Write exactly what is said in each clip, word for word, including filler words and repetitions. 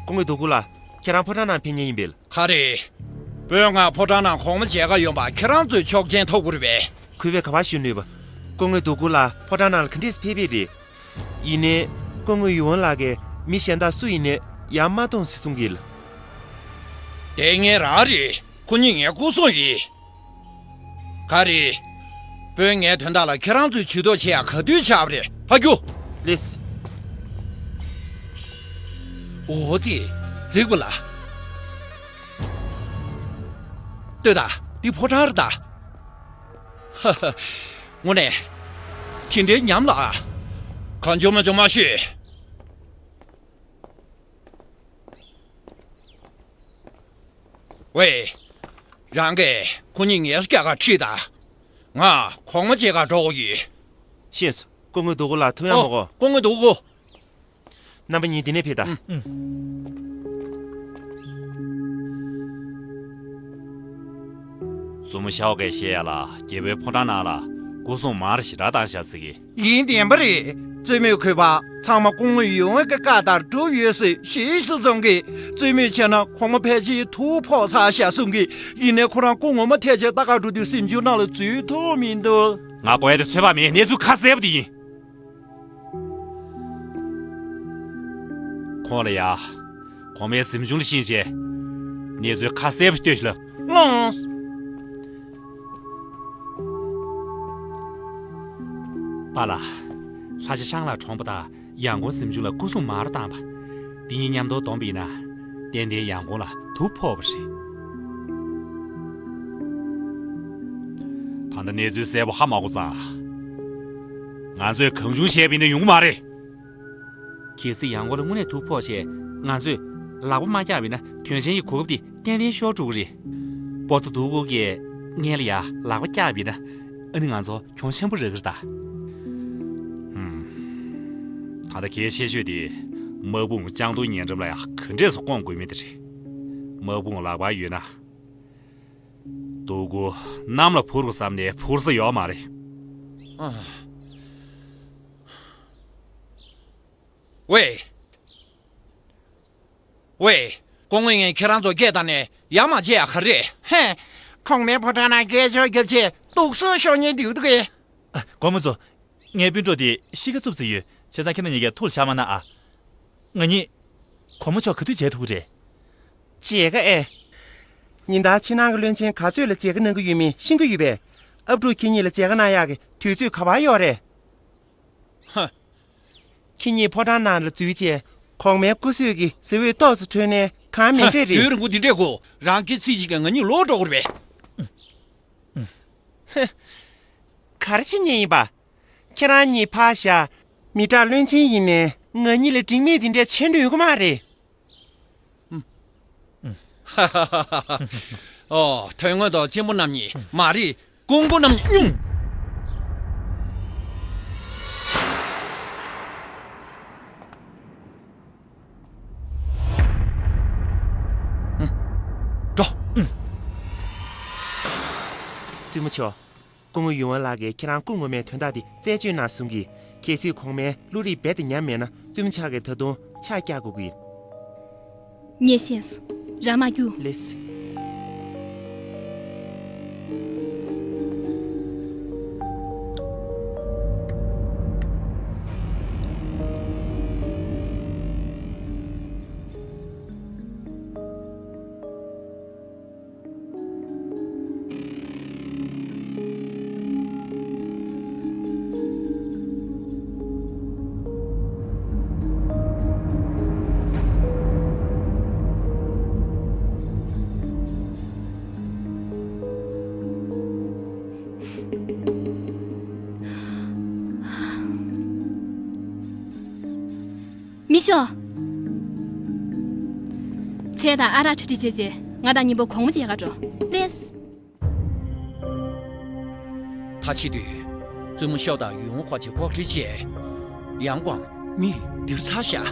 སྐུ་ངོ་དོ་ཀུ་ལགས། ཁྱེད་རང་ཕོ་བྲང་ནང་ཕེབས་མཁན་ཡིན་པས། ག་རེ། བོད་ང་ཕོ་བྲང་ནང་གོང་མ་མཇལ་ཁ་ཡོང་བ་ཁྱེད་རང་ཚོའི་ཆོག་མཆན་ཐོབ་དགོས་རེད་པས། གུས་པས་ག་པར་ཞུ་ནུས་པ། སྐུ་ངོ་དོ་ཀུ་ལགས་ཕོ་བྲང་ནང་ལ་ག་འདྲས་ཕེབས་པས་རེད། ཡིན་ནའི་སྐུ་ངོ་ཡུ་ཝན་ལགས་ཀྱིས་མི་གཞན་དག་སུ་ཡིན་ནའི་ཡར་མ་གཏོང་ཟེར་གསུང་གི་ལ། དེ་ངའི་རང་རེད། ཁོ་གཉིས་ངའི་སྐུ་སྲུང་ཡིན། ག་རེ། བོད་ངའི་དོན་དག་ལ་ཁྱེད་རང་ཚོས་ཇུས་གཏོགས་བྱེད་ཡག་ག་དུས་ཆགས་པ་རེད། ཕ་རྒྱུ། ལེས། འོ་ཙི། རྫིག་པ་ལ། ལྟོས་དང་། འདི་ཕོ་བྲང་རེད་ད། ཧ་ཧ། དངོས་གནས། དེ་འདྲའི་ཉམས་ལ། གང་བྱུང་མ་བྱུང་མ་ཤོད། ཝེ། རང་གིས་ཁོ་གཉིས་ངལ་གསོ་རྒྱག་གར་ཁྲིད་དང་། ང་གོང་མ་མཇལ་གར་འགྲོ་དགོས་ཀྱི། ཤེས་སོང་། སྐུ་ངོ་དོ་ཀུ་ལགས་ཐུགས་ཡག་མོ་གོ། སྐུ་ངོ་དོ་ཀུ། རྣམ་པ་གཉིས་འདི་ནས་ཕེབས་དང་། ཨུ། བཙུན་མོ་ཤའོ་ཀའི་བཤད་ཡ་ལ་རྒྱལ་པོའི་ཕོ་བྲང་ནང་ལ་སྐུ་སྲུང་མང་རུ་ཞེ་དྲག་བཏང་བཞག་ཟེར་གི། ཡིན། བདེན་པ་རེད། བཙུན་མོས་གུས་པ་ཚང་མ་སྐུ་ངོ་ཡུ་ཝན་གྱི་བཀའ་ལྟར་བསྒྲུབས་ཡོད་ཟེར་ཞེས་སུ་གསུང་གི། བཙུན་མོས་བྱས་ན་གོང་མ་ཕལ་ཆེར་དུག་ཕོག་ཚར་བཞག་གསུང་གི། ཡིན་ནའི་ཁོ་རང་སྐུ་ངོ་མ་ཐལ་ཆེར་ལྟ་གར་འགྲོ་དུས་གཟིམ་ཆུང་ནང་ལ་འཛུལ་ཐུབ་མི་འདུག་ང་གོ་ཡ་དེ་ཚོད་དཔག་མེད། གནས་ཚུལ་ཁ་གསལ་པོ་དེ་ཡིན། ཁོང་ལ་ཡ། གོང་མའི་གཟིམ་ཆུང་ལ་ཕྱིན་བྱས། གནས་ཚུལ་ཁ་གསལ་པོ་ཞིག་ལྟོས་ཤིག་ལབ། ལགས། པཱ་ལགས། ལྷ་ཆེན་ཤང་ལགས་གྲོངས་པ་དང་ཡང་ཀོང་གཟིམ་ཆུང་ལ་སྐུ་སྲུང་མང་རུ་བཏང་བ། འདི་གཉིས་མཉམ་དུ་བསྡོམས་པ་ཡིན་ན། ཏན་ཏན་ཡང་ཀོང་ལ་དུག་ཕོག་པ་རེད། ད་ལྟ་གནས་ཚུལ་གསལ་པོ་ཧ་མ་གོ་ཙང་། ང་ཚོས་གང་བྱུང་བྱས་པ་ཡིན་ན་ཡོང་གི་མ་རེད། གལ་སྲིད་ཡང་ཀོང་ལ་དངོས་གནས་དུག་ཕོག་བྱས་ང་ཚོས་ལག་པ་མ་བཀྱགས་པ་ཡིན་ན་དོན་ཆེན་གྱི་གོ་སྐབས་འདི་ཏན་ཏན་ཤོར་འགྲོ་གི་རེད། པོ་ཏོ་དུ་ཀུ་གིས་སྔོན་ལ་ཡ་ལག་པ་བཀྱགས་པ་ཡིན་ན་ཨ་ནི་ང་ཚོ་གྱོང་ཆེན་པོ་རག་གི་རེད་ད། ཧུམ། ད་ལྟ་གལ་ཆེ་ཤོས་དེ་དམག་དཔུང་ལྕང་སྡོང་ཉེ་འགྲམ་ལ་ཡ་ག་འདྲས་སེ་བསྐོང་དགོས་མིན་དེ་རེད། དམག་དཔུང་ལག་པར་ཡོད་ན། དུ་ཀུ་གནམ་ལ་འཕུར་དགོས་བསམ་ནས་འཕུར་ས་ཡོད་མ་རེད། ཨ། ཝེ། ཝེ། སྐུ་ངོ། ངས་ཁྱེད་རང་ཚོ་སྐད་བཏང་ནས་ཡར་མ་བྱེད་ཡ་ག་རེ་རེད། ཧེ། གོང་མའི་ཕོ་བྲང་ནང་སྐད་ཅོར་བརྒྱབ་བྱས་དུག་སོགས་ཤོར་ཉེན་འདུག་འདུག་གས། ཨ། སྒོར་མོ་ཚོ། ངའི་སྤུན་གྲོགས་དེ་གཤིས་ཀ་རྩུབ་ཙམ་ཡོད། བྱས་ཙང་ཁྱེད་རྣམ་གཉིས་ཀས་ཐུགས་ལ་འཆང་མ་གནང་ཨ། ང་གཉིས། གོང་མ་མཆོག་ག་དུས་མཇལ་ཐུབ་ཀྱི་རེད། མཇལ་ཁ་ཨེ། ཉིན་ལྟར་ཕྱི་ནང་གི་བློན་ཆེན་ག་ཚོད་ལ་མཇལ་ཁ་གནང་གི་ཡོད་མེད་ཤེས་ཀྱི་ཡོད་པས། ཨབ་ཕྲུག་ཁྱེད་གཉིས་ལ་མཇལ་ཁ་གནང་ཡག་གི་དུས་ཚོད་ག་པར་ཡོད་རེད། ཧ། ཁྱེད་གཉིས་ཕོ་བྲང་ནང་ལ་འཛུལ་རྗེས་གོང་མའི་སྐུ་གཟུགས་ཀྱི་གཟི་འོད་ཏོག་ཙམ་འཕྲོས་ནས་གང་མིན་ཚད་རེད། དུས་རིང་པོ་འདི་འདྲས་གོ། རང་སྐད་ཚིག་གཅིག་གིས་ང་གཉིས་ལོག་འགྲོ་གི་རེད་པས། ཧ། ག་རེ་བྱེད་མཁན་ཡིན་པ། ཁྱེད་རང་གཉིས་ཕར་བཞག་མི་དྲག་བློན་ཆེན་ཡིན་ནའི་ང་གཉིས་ལ་འགྲིག་མེད་འདི་འདྲས་བྱེད་འདོད་ཡོད་ཀྱི་མ་རེད། ཧ་ཧ་ཧ་ཧ། ཨོ། དོན་དངོས་ཐོག་གཅེན་པོ་རྣམ་གཉིས་མ་རེད། རྐུན་པོ་རྣམས་སྙུང་། འགྲོ། བཙུན་མོ་མཆོག་སྐུ་ངོ་ཡུང་ཝན་ལགས་ཀྱིས་ཁྱེད་རང་སྐུ་ངོ་མའི་དོན་དག་འདི་རྩད་གཅོད་གནང་གསུང་གི། གལ་སྲིད་གོང་མའི་བློ་རིག་རྦད་དེ་ཉམས་མེད་ན་བཙུན་མོ་མཆོག་གིས་ད་དུང་ཕྱག་རྒྱག་དགོས་ཀྱི་ཡིན། ངས་ཤེས་སོང་། རང་མ་རྒྱུགས། ལེས། མི་ཤོག་ཚལ་དང་ཨ་རག་ཁྲིད་ཁྲིད་བྱས་རྗེས་ང་དང་མཉམ་པོ་གོང་མ་མཇལ་གར་འགྲོ། ལེས། ད་ཕྱི་དུས་བཙུན་མོ་ཤའོ་དང་ཡུང་ཧྭ་བཅས་ལྐོག་འཕྲད་བྱས། ཡང་ཀོང་མི་འདིར་ཚར་བཞག་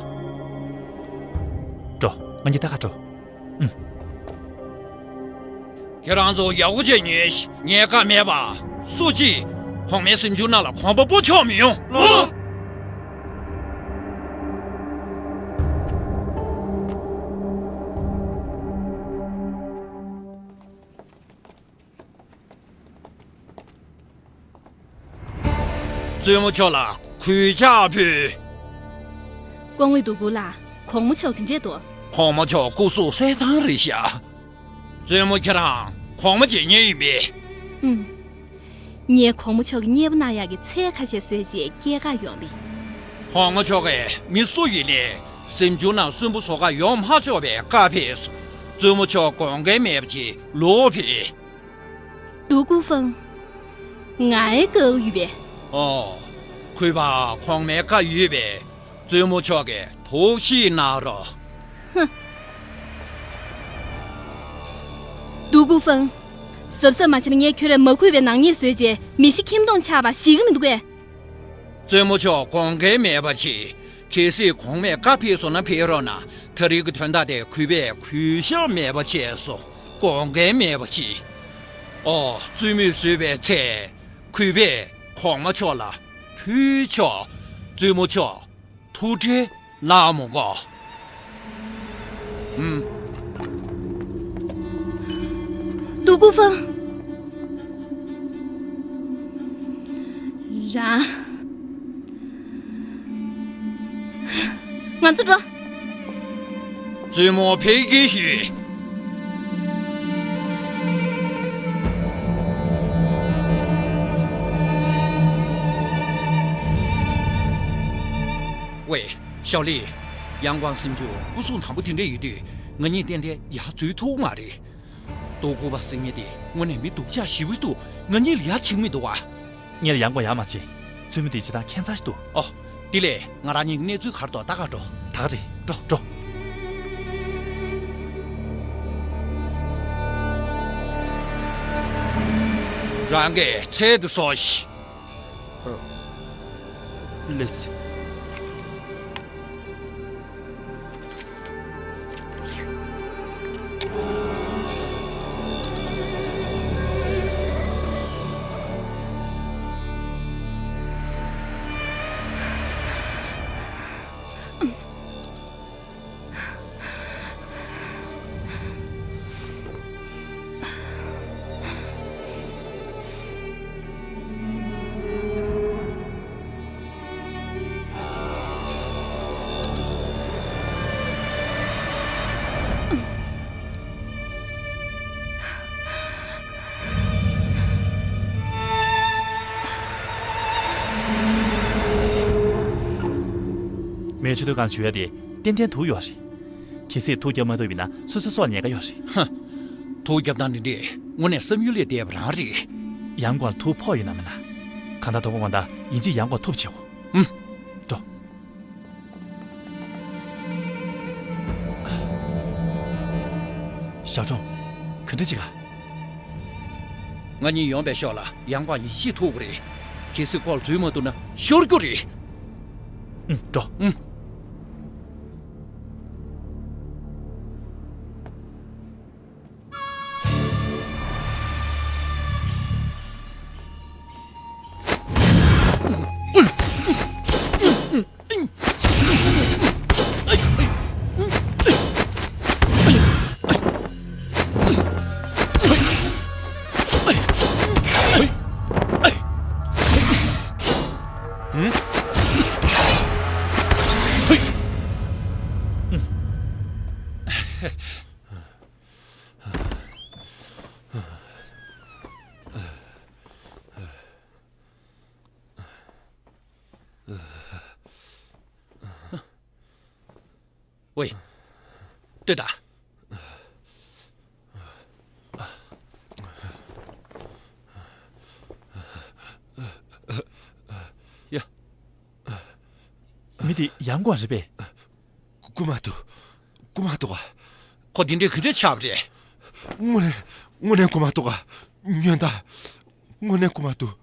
འགྲོ། ང་གཉིས་ལྟ་ག་འགྲོ། ཨུམ། ཁྱེད་རང་ཚོ་ཡག་པོ་བྱས་ཉོན་ཞིག་ངས་བཀའ་མེད་པ། སུ་གཅིག་གོང་མའི་གཟིམ་ཆུང་ནང་ལ་གོམ་པ་སྤོ་ཆོག་མི་ཡོང་། ལོ། བཙུན་མོ་མཆོག་ལ་གུས་ཕྱག་ཕུལ། སྐུ་ངོ་དུ་གུ་ལ། གོང་མ་མཆོག་གི་འདྲེ་དོ། གོང་མ་མཆོག་སྐུ་གཟུགས་གསལ་ཐང་རེད་ཤག་བཙུན་མོ་ཁྱེད་རང་གོང་མ་མཇལ་མཁན་ཡིན་པས། ཨུམ། ངས་གོང་མ་མཆོག་གི་མཉེས་པོ་གནང་ཡག་གི་ཚལ་ཁ་ཤས་བཟོས་རྗེས་སྐྱེལ་ག་ཡོང་ལི། གོང་མ་མཆོག་གིས་མི་སུ་ཡིན་ནའི་གཟིམ་ཆུང་ནང་གསོན་པོ་བཟོ་ག་ཡོང་མ་ཆོག་པའི་བཀའ་ཕེབས་སོང་། བཙུན་མོ་མཆོག་དགོངས་འགལ་མེད་པ་ཅིག་ལོག་ཕེབས། ཏུའུ་ཀུའུ་ཧྥང་། ང་ཡི་བཀའ་ཡོད་པས། ཨོ། གུས་པ་གོང་མའི་བཀའ་ཡོད་པས། བཙུན་མོ་མཆོག་གིས་ཐུགས་ཞིབ་གནང་རོགས། ཧུ། ཏུའུ་ཀུའུ་ཧྥང་། གཟབ་གཟབ་མ་བྱས་ན་ངས་ཁྱོད་རང་མ་གུས་པའི་ནག་ཉེས་བཟོས་རྗེས་མི་ཤི་ཁྱིམ་སྟོང་ཆགས་པ་ཞིག་གི་མི་འདུག་གས། བཙུན་མོ་མཆོག་དགོངས་འགལ་མེད་པ་ཅིག་གལ་སྲིད་གོང་མས་བཀའ་ཕེབས་སོང་ན་ཕེབས་རོགས་གནང་། ད་རེས་ཀྱི་དོན་དག་དེ་གུས་པས་གུས་ཞབས་མེད་པ་བྱས་སོང་། དགོངས་འགལ་མེད་པ་ཅིག་ཨོ། བཙུན་མོས་བཟོས་པའི་ཚལ། གུས་པས་གོང་མ་མཆོག་ལ་ཕུལ་ཆོག་བཙུན་མོ་མཆོག་ཐུགས་ཁྲལ་ལངས་མི་དགོས། ཨུམ། ཏུའུ་ཀུའུ་ཧྥང་། རང་། ང་ཚོ་འགྲོ། བཙུན་མོ་ཕེབས་ཀྱི་ཞུས། ཝེ། ཞའོ་ལི། ཡང་ཀོང་གཟིམ་ཆུང་སྐུ་སྲུང་དམ་པོ་དེ་འདྲ་ཡོད་དུས་ང་གཉིས་ཏན་ཏན་ཡར་འཛུལ་ཐུབ་མ་རེད། ཏོ་ཀུ་པ་ཟེར་མཁན་དེ་དངོས་གནས་མི་སྡུག་ཅག་ཞེ་པོ་འདུག་ང་གཉིས་ལ་ཡ་བྱེད་ཀྱི་མི་འདུག་ག་ངས་ཡང་ཀོང་ཡར་མ་བྱེད། བཙུན་མོ་དེ་བྱེད་སྟངས་ཁྱད་མཚར་ཞིག་འདུག་ཨོ། དེ་ལས་ང་རང་གཉིས་ཀྱི་གནས་ཚུལ་ག་རེ་འདུག་ལྟ་ག་འགྲོ། ད་ག་རེད། འགྲོ་འགྲོ། རང་གིས་ཚལ་དུ་སོང་ཞིག་ལེས། མོས་ཆུ་དོད་གང་བྱུག་ཡ་དེ་ཏན་ཏན་དུག་ཡོད་རེད། གལ་སྲིད་དུག་རྒྱབ་མ་ཐུབ་ཡིན་ན་སོ་སོའི་སྲོག་ཉེན་ཁ་ཡོད་རེད། ཧ། དུག་རྒྱབ་སྟངས་འདི་འདྲས་དངོས་གནས་བསམ་ཡུལ་ལས་འདས་པ་རང་རེད། ཡང་ཀོང་ལ་དུག་ཕོག་ཡོད་ན་མེད་ན། གང་ལྟར་དོ་དགོང་དགོང་དག་ཡིན་གཅིག་ཡང་ཀོང་ཐུག་བྱེད་དགོས། ཨུམ། འགྲོ། ཞའོ་ཀྲུང་། ག་འདྲ་བྱེད་ག་ང་གཉིས་ཡོང་བའི་ཤོག་ལ་ཡང་ཀོང་ཡིད་ཆེས་ཐུབ་ཀྱི་རེད། གལ་སྲིད་ཁོ་ལ་འཛུལ་མ་ཐུབ་ན་ཤོར་རྒྱུ་རེད། ཨུམ། འགྲོ། ཨུམ། ཝེ། ལྟོས་དང་། ཡ། མི་དེ་ཡང་ཀོང་རེད་པས། རྐུ་མ་ཐུབ། རྐུ་མ་ཐུབ་ག་ཁོ་འདི་འདྲའི་ག་འདྲ་ཆགས་པ་རེད། དངོས་གནས་དངོས་གནས་རྐུ་མ་ཐུབ་ག་ཉོན་དང་། དངོས་གནས་རྐུ་མ་ཐུབ།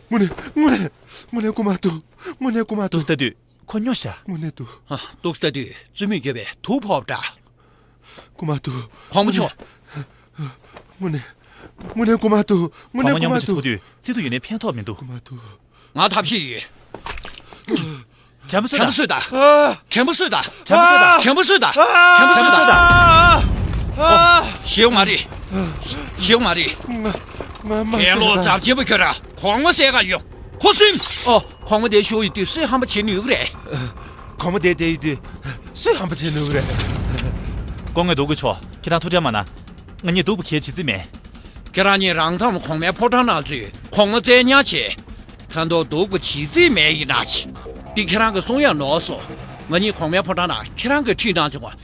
དངོས་གནས་དངོས་གནས་དངོས་གནས་རྐུ་མ་ཐུབ། དངོས་གནས་རྐུ་མ་ཐུབ། འདུག་སེ་ལྟ་དུས་ཁོ་སྨྱོ་ཤག་དངོས་གནས་ཐུབ། ཨ། འདུག་སེ་ལྟ་དུས་བཙུན་མོས་བརྒྱབ་པའི་དུག་ཕོག་པ་འདྲ། རྐུ་མ་ཐུབ། གོང་མ་མཆོག་དངོས་གནས་དངོས་གནས་རྐུ་མ་ཐུབ། དངོས་གོང་མ་གནས་རྐུ་སྨྱོ་མ་མི་ཞིག་ཐུབ། ཐུག་དུས་རྩིས་ཐོ་ཡོད་ནའི་ཕན་ཐོགས་མི་འདུག་རྐུ་མ་ཐུབ། ང་ཐབས་ཤེས་ཡོད། དྲན་པ་གསོས་དྲན་པ་དང་། གསོས་དང་། ཨ། དྲན་པ་གསོས་དང་། དྲན་པ་གསོས་དང་། དྲན་པ་གསོས་དང་། དྲན་པ་གསོས་དང་། ཨ། ཨོ། ཞེད་དགོས་མ་རེད། ཞེད་དགོས་མ་རེད། ང་ང་མ་གྱེན་ལོག་ཟེར་དང་། རྫབ་ཆེན་པོ་ཁྱོད་རང་གོང་མ་བསད་ག་ཡོང་། ཁུ་སིམ། ཨོ། གོང་མ་དེ་ཤོར་ཡོད་དུས་སུས་ཧམ་པ་བྱེད་ནུས་ཀྱི་རེད། གོང་མ་དེ་བསྡད་ཡོད་དུས་སུས་ཧམ་པ་བྱེད་ནུས་ཀྱི་རེད། སྐུ་ངོ་སྡུག་གུ་ཆོ། ཁྱེད་རང་ཐུགས་ཁྲལ་མ་གནང་། ང་གཉིས་སྡུག་པོ་གལ་བྱེད་རྩིས་མེད། ཁྱེད་རང་གཉིས་རང་མཚམས་གོང་མའི་ཕོ་བྲང་ནང་འཛུལ། གོང་མ་བཙན་ཉར་བྱེད། ད་དུང་སྡུག་པོ་བྱེད་རྩིས་མེད་ཡིན་ན་ཅི། འདི་ཁྱེད་རང་གིས་གསུང་ཡ་ནོར་སོང་། ང་གཉིས་གོང་མའི་ཕོ་བྲང་ནང་ཁྱེད་རང་གིས་ཁྲིད་གནང་བྱུང་།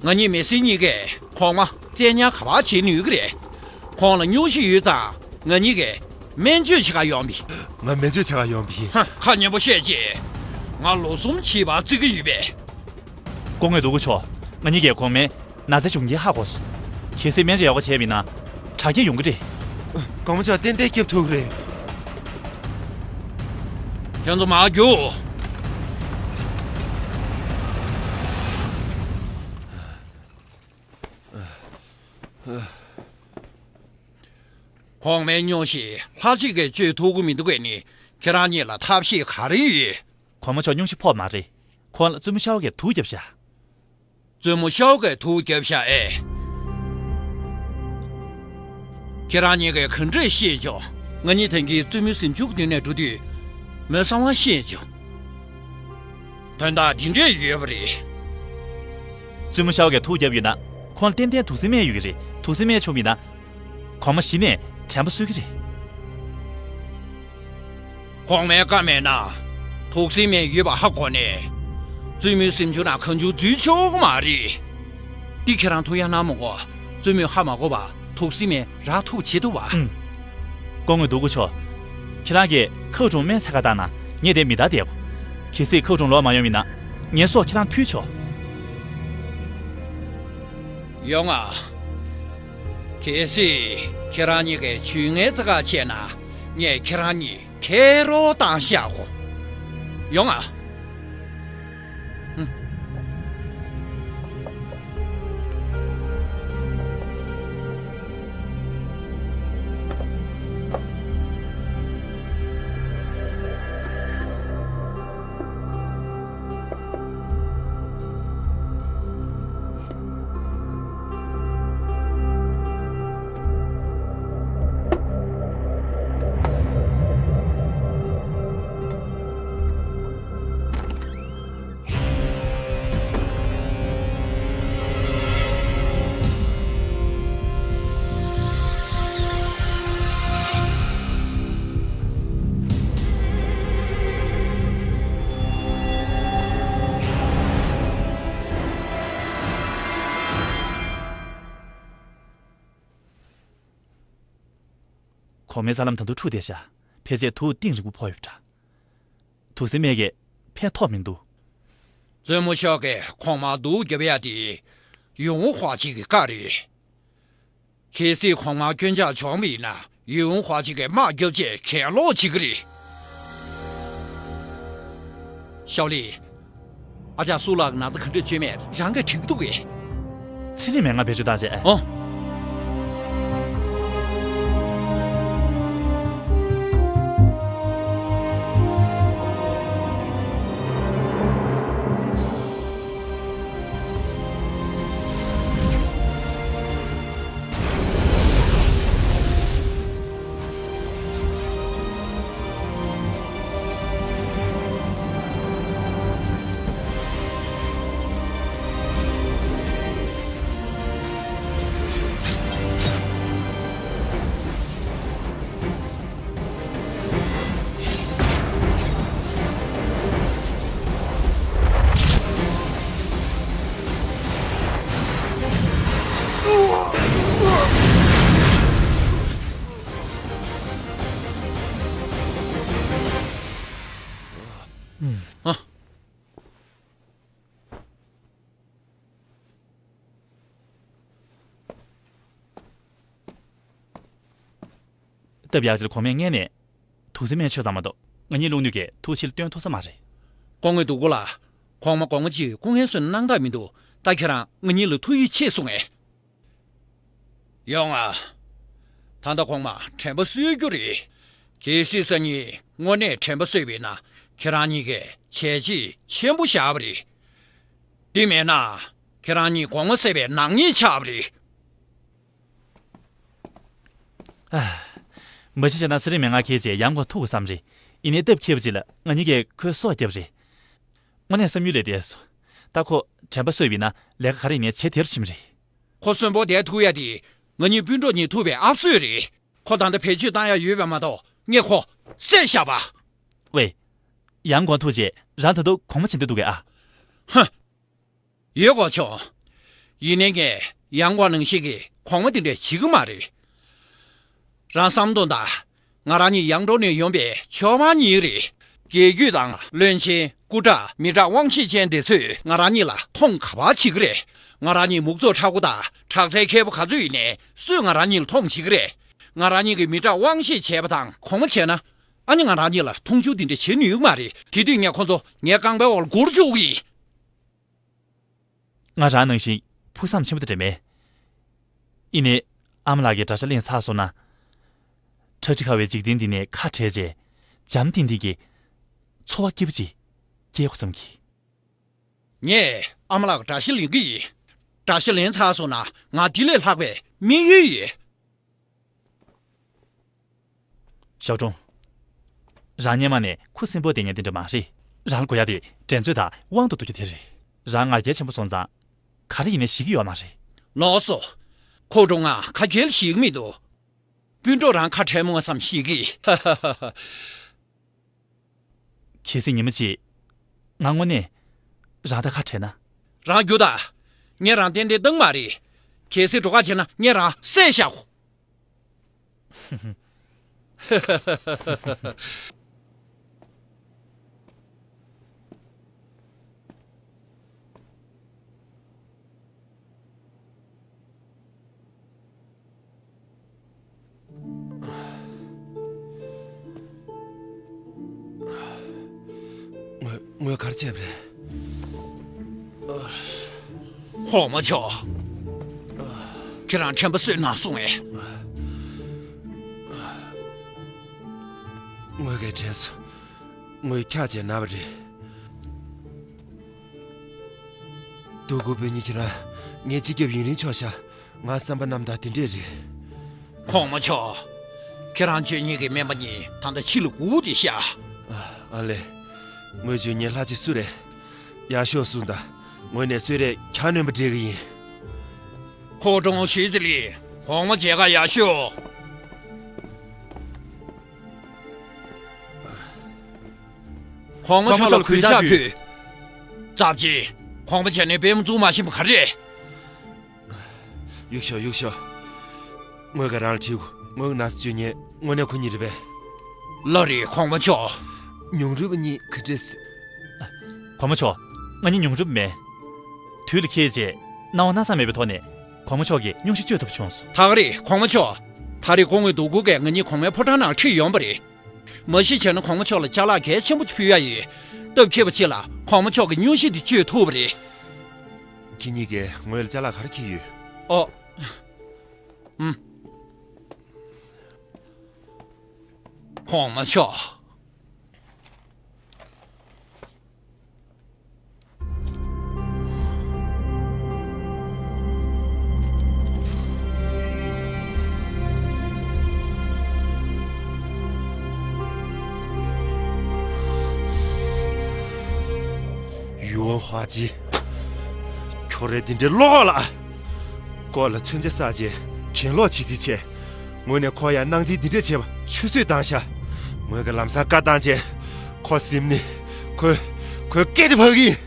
ང་གཉིས་མི་སེར་གཉིས་ཀས་གོང་མ་བཙན་ཉར་ག་པར་བྱེད་ནུས་ཀྱི་རེད། ཁོང་ལ་སྙུང་གཞི་ཡོད་ཙང་ང་གཉིས་ཀས་སྨན་བཅོས་བྱེད་ག་ཡོང་བ་ཡིན། ང་སྨན་བཅོས་བྱེད་ག་ཡོང་བ་ཡིན། ཧ། ཁ་སྙན་པོ་བཤད་ཅིག་ང་ལོ་གསུམ་བྱིས་པ་བརྩི་གི་ཡོད་པས། སྐུ་ངོ་སྡུག་གུ་ཆོ། ང་གཉིས་ཀས་གོང་མའི་ན་ཚའི་བྱུང་རྐྱེན་ཧ་གོ་སོང་། གལ་སྲིད་སྨན་བཅོས་ཡག་པོ་བྱས་པ་ཡིན་ན་དྲག་སྐྱེད་ཡོང་གི་རེད། གོང་མ་མཆོག་ཏན་ཏན་སྐྱོབ་ཐུབ་ཀྱི་རེད། ཁྱོད་ཚོ་མར་རྒྱུགས། གོང་མའི་སྙུང་གཞི་ལྷ་གཅིག་གིས་བཅོས་ཐུབ་ཀྱི་མི་འདུག་གས་ནི། ཁྱེད་རང་གཉིས་ལ་ཐབས་ཤེས་ག་རེ་ཡོད། གོང་མ་མཆོག་སྙུང་གཞི་ཕོག་མ་རེད། ཁོང་ལ་བཙུན་མོ་ཤའོ་གིས་དུག་བརྒྱབ་ཤག་བཙུན་མོ་ཤའོ་གིས་དུག་བརྒྱབ་ཤག་ཨེ། ཁྱེད་རང་གཉིས་ཀས་ག་འདྲས་ཤེས་བྱུང་། ང་གཉིས་ཐེངས་གཅིག་བཙུན་མོའི་གཟིམ་ཆུང་གི་མདུན་ནས་འགྲོ་དུས་མོའི་གསང་བ་ཤེས་བྱུང་། དོན་དག་འདི་འདྲས་ཡོད་པ་རེད། བཙུན་མོ་ཤའོ་གིས་དུག་བརྒྱབ་ཡོད་ན་ཁོང་ལ་ཏན་ཏན་དུག་སེལ་སྨན་ཡོད་ཀྱི་རེད། དུག་སེལ་སྨན་བྱུང་མིན་ན། གོང་མ་གཞི་ནས་དྲན་པ་གསོས་ཀྱི་རེད། གོང་མའི་བཀའ་མེད་ན། དུག་སེལ་སྨན་ཡོད་པ་ཧ་གོ་ནས། བཙུན་མོའི་གཟིམ་ཆུང་ནང་གང་བྱུང་འཛུལ་ཆོག་གི་མ་རེད། འདི་ཁྱེད་རང་ཐུགས་ཡ་གནང་མི་དགོས། བཙུན་མོས་ཧ་མ་གོ་བར་དུག་སེལ་སྨན་རག་ཐུབ་བྱེད་ཐུབ་པ། ཨུམ། སྐུ་ངོ་སྡུག་གུ་ཆོ། ཁྱེད་རང་གིས་ཁའུ་ཀྲུང་སྨན་འཚོལ་ག་བཏང་ན་ངས་དེར་མི་བདའ་བསྡད་གོ། གལ་སྲིད་ཁའུ་ཀྲུང་ལོག་མ་ཡོང་བ་ཡིན་ན་ངས་སྲོག་ཁྱེད་རང་ཕུལ་ཆོག་ཡོང་ང་། གལ་སྲིད་ཁྱེད་རང་གཉིས་ཀས་ཇུས་ངན་རྩ་ཁ་ཕྱེ་ན་ངས་ཁྱེད་རང་གཉིས་ཁེ་རོགས་བཏང་བཞག་གོ། ཡོང་ང་། ཧུམ། གོང་མའི་རྩ་ལམ་ད་དུང་འཁྲུགས་བསྡད་ཤག་ཕལ་ཆེར་དུག་གཏིང་རིང་པོ་ཕོག་ཡོད་པ་འདྲ། དུག་སེལ་སྨན་གྱིས་ཕན་ཐོགས་མི་འདུག་བཙུན་མོ་ཤའོ་གིས་གོང་མར་དུག་བརྒྱབ་ཡ་དེ་ཡུང་ཧྭ་ཅིག་གི་བཀའ་རེད། གལ་སྲིད་གོང་མར་སྐྱོན་ཆག་བྱུང་བ་ཡིན་ན་ཡུང་ཧྭ་ཅིག་གིས་དམག་རྒྱབ་ཆེད་གྱེན་ལོག་བྱེད་ཀྱི་རེད། ཤའོ་ལི། ཨ་ཅག་སུ་ལགས་ན་ཚ་ག་འདྲ་བཅོས་མེད་རང་གིས་དྲན་གྱི་འདུག་གས། ཚེ་རིང་མེད་ང་བེད་སྤྱོད་བཏང་བྱས། ཨོ། སྟབས་ཡག་ཅིག་ལ་གོང་མས་སྔོན་ནས་དུག་སེལ་སྨན་མཆོད་ཙམ་མ་གཏོགས་ང་གཉིས་ལོག་ནུས་ཀྱི་ཐུགས་ཕྱིར་སྟོན་ཐུབ་ས་མ་རེད། སྐུ་ངོ་སྡུག་གུ་ལགས། གོང་མ་དགོངས་པ་ཅིག་སྐུ་ངལ་གསོ་གནང་ཐབས་མི་འདུག་ད་ཁྱེད་རང་ང་གཉིས་ལ་ཐུགས་ཡིད་ཆེས་གསུང་ངས། ཡོང་ང་། ད་ལྟ་གོང་མ་དྲན་པ་གསོས་རྒྱུ་རེད། གལ་སྲིད་སང་ཉིན་དངོས་གནས་དྲན་པ་གསོས་པ་ཡིན་ན་ཁྱེད་རང་གཉིས་ཀས་བྱས་རྗེས་ཆེན་པོ་བཞག་པ་རེད། དེ་མེད་ན་ཁྱེད་རང་གཉིས་གོང་མ་བསད་པའི་ནག་ཉེས་ཆགས་པ་རེད། ཨ། མ་གཞི་བྱས་ན་ཚེ་རིང་མན་ངག་འཁྱེར་བྱས་ཡང་སྒོ་ཐུག་དགོས་བསམ་རེད། ཡིན་ནའི་སྟབས་ཁྱེད་པ་ཅིག་ལ་ང་གཉིས་ཀས་ཁོའི་སྲོག་བསྐྱབས་རེད། དངོས་གནས་བསམ་ཡུལ་ལས་འདས་སོང་། ད་ཁོ་དྲན་པ་གསོས་པ་ཡིན་ན་ལས་ཀ་ག་རེ་ཡིན་ནའི་བྱེད་དེར་ཕྱིན་རེད། ཁོ་གསོན་པོ་བསྡད་ཐུབ་ཡ་དེ་ང་གཉིས་སྤུན་གྲོགས་གཉིས་ཐུག་པའི་ཨབ་སོས་རེད། ཁོ་ད་ལྟ་བེད་སྤྱོད་བཏང་ཡ་ཡོད་པ་མ་གཏོགས་ངས་ཁོ་བསད་བཞག་པ། ཝེ། ཡང་དགོངས་ཐུགས་རྗེ། རང་ད་དུང་གོང་མ་བྱེད་འདོད་འདུག་གས་ཨ། ཧ། ཡོད་གོ་ཆོག་ཡིན་ནའི་ངས་ཡང་དགོངས་ནང་བཞིན་གྱི་གོང་མ་དེ་འདྲས་བྱེད་ཀྱི་མ་རེད། རང་བསམ་དོན་དང་། ང་རང་གཉིས་ཡང་འགྲོ་ནས་ཡོང་པའི་ཆོས་མང་གཉིས་རེད། རྒྱལ་རྒྱུད་དང་བློན་ཆེན་སྐུ་དྲག་མི་དྲག་དབང་ཤེད་ཅན་དེ་ཚོས་ང་རང་གཉིས་ལ་མཐོང་ག་པར་བྱེད་ཀྱི་རེད། ང་རང་གཉིས་མུག་ཙོག་ཁྲ་གུ་དང་དྲག་རྩལ་མཁས་པོ་ག་ཚོད་ཡིན་ནའི་སུས་ང་རང་གཉིས་ལ་མཐོང་བྱེད་ཀྱི་རེད། ང་རང་གཉིས་ཀྱིས་མི་དྲག་དབང་ཤེད་བྱས་པ་དང་གོང་མ་བྱས་ན། ཨ་ནི་ང་རང་གཉིས་ལ་མཐོང་ཆུང་དེ་འདྲ་བྱེད་ནུས་ཀྱི་མ་རེད། དེ་དུས་ངས་ཁོ་ཚོ་ངའི་རྐང་པའི་འོག་ལ་སྒུར་བཅུག་གི་ཡིན། ང་རང་ནང་བཞིན་ཕུགས་བསམ་ཆེན་པོ་དེ་འདྲ་མེད། ཡིན་ནའི་ཨ་མ་ལགས་ཀྱིས་དགྲ་ཤ་ལེན་ཚར་སོང་ན། ཁྲག་དྲི་ཁ་བའི་འཇིག་རྟེན་འདི་ནས་ཁ་བྲལ་རྗེས་འཇམ་ཐིང་ཐིང་གི་འཚོ་བ་སྐྱིད་པོ་ཅིག་སྐྱེལ་དགོས་བསམ་གྱི། ངས་ཨ་མ་ལགས་དགྲ་ཤ་ལེན་གྱི་ཡིན། དགྲ་ཤ་ལེན་ཚར་སོང་ན་ང་འདི་ལས་ལྷག་པའི་དམིགས་ཡུལ་ཡོད། ཞའོ་ཀྲུང་། རང་སྔོན་མ་ནས་ཁུ་སིམ་པོ་བསྡད་མཁན་དེ་འདྲ་མ་རེད། རང་ལ་དགོས་ཡ་དེ་འགྲན་རྩོད་དང་དབང་དུ་འདུ་རྒྱུ་དེ་རེད། རང་ང་རྒྱལ་ཆེན་པོ་སོང་ཙང་། ག་རེ་ཡིན་ནའི་ཞེད་ཀྱི་ཡོད་མ་རེད། ལགས་སོ། ཁོ་ཀྲུང་ང་ཁ་རྒྱལ་ཞེད་ཀྱི་མི་འདུག་སྤུན་གྲོགས་རང་ཁ་བྲལ་མོང་བསམ་ཞེད་ཀྱི། གལ་སྲིད་ཉི་མ་གཅིག་ང་དངོས་གནས་རང་དང་ཁ་བྲལ་ན། རང་རྒྱུགས་དང་། ངས་རང་ཏན་ཏན་བཏང་མ་རེད། གལ་སྲིད་འགྲོ་ཁ་བྱས་ན་ངས་རང་བསད་བཞག་ངོ་། ངོ་གར་བྱས་པ་རེད། གོང་མ་མཆོག་ཁྱེད་རང་དྲན་པ་གསོས་གནང་སོང་ངས། ངོ་གས་དྲན་སོང་། ངོས་འཁྱག་བྱས་ན་བ་རེད། སྡུག་གུ་བུ་གཉིས་ཁྱེད་རང་ངའི་སྤྱི་ཁྱབ་ཡུན་རིང་ཆོག་ཤག་ང་བསམ་པ་རྣམ་དག་དེ་འདྲས་རེད། གོང་མ་མཆོག་ཁྱེད་རང་ཆོས་ཉིད་ཀྱི་སྨན་པ་གཉིས་ད་ལྟ་ཕྱི་ལ་སྒུག་བསྡད་ཤག་ཨ་ལེ། ངོས་ཆོས་ཉིད་ལྷ་ཆེ་སུ་རེད། ཡག་ཤོག་གསུངས་དང་། ངོས་ནས་གསོལ་རས་འཁྱག་སྣོན་པ་སྤྲད་གི་ཡིན། ཁོ་ཀྲུང་ཞི་ཙི་ལི། གོང་མ་མཇལ་ཁ་ཡག་ཤོས། གོང་མ་མཆོག་ལ་གུས་ཕྱག་ཕུལ། ཙབ་ཅི། གོང་མ་མཇལ་ནས་པུས་མོ་བཙུགས་མ་ཤེས་པ་ག་རེ། གཡུག་ཤོག་གཡུག་ཤོག་ངོས་ཀྱིས་རང་ལ་དྲིས་གོ། ངོས་ཀྱི་ན་ཚ་བཅོས་མཁན་དངོས་གནས་ཁོ་གཉིས་རེད་པས། ལགས་རེད་གོང་མ་མཆོག་ཉུང་རུབ་གཉིས་ག་འདྲས། གོང་མ་མཆོག་ང་གཉིས་ཉུང་རུབ་མེད། དུས་ལ་འཁེལ་རྗེས་སྣང་བ་སྣང་ས་མེད་པའི་ཐོག་ནས་གོང་མ་མཆོག་གི་སྙུང་གཞི་བཅོས་ཐུབ་བྱུང་སོང་། ད་ག་རེད་གོང་མ་མཆོག་ད་རེས་སྐུ་ངོ་སྡུག་གུ་གིས་ང་གཉིས་གོང་མའི་ཕོ་བྲང་ནང་ཁྲིད་ཡོང་བ་རེད། མ་གཞི་བྱས་ན་གོང་མ་མཆོག་ལ་ཅ་ལག་གལ་ཆེན་པོ་ཕུལ་ཡ་ཡིན། སྟབས་ཁྱེད་པ་ཅིག་ལ་གོང་མ་མཆོག་གི་སྙུང་གཞི་འདི་བཅོས་ཐུབ་པ་རེད། ཁྱེད་གཉིས་ཀས་ངོས་ལ་ཅ་ལག་ག་རེ་འཁྱེར་ཡོད། ཨོ། ཨུམ། གོང་མ་མཆོག་ཡུ་ཝན་ཧྭ་ཅི། ཁྱོད་རེད་འདི་འདྲའི་བློ་ཁོག་ལ། ཁོ་ལ་མཚོན་ཆ་བསགས་རྗེས་གྱེན་ལོག་བྱེད་རྩིས་བྱས། ངོས་ནས་ཁོ་ཡ་གནང་སྦྱིན་འདི་འདྲས་བྱས་པ་ཆུད་ཟོས་བཏང་ཤག་ངོས་ཀྱིས་ལམ་སང་བཀའ་བཏང་རྗེས། ཁོ་ཟིན་ནས། ཁོས། ཁོས་སྐད་དེ་ཕབ་ཀྱི་ཡིན།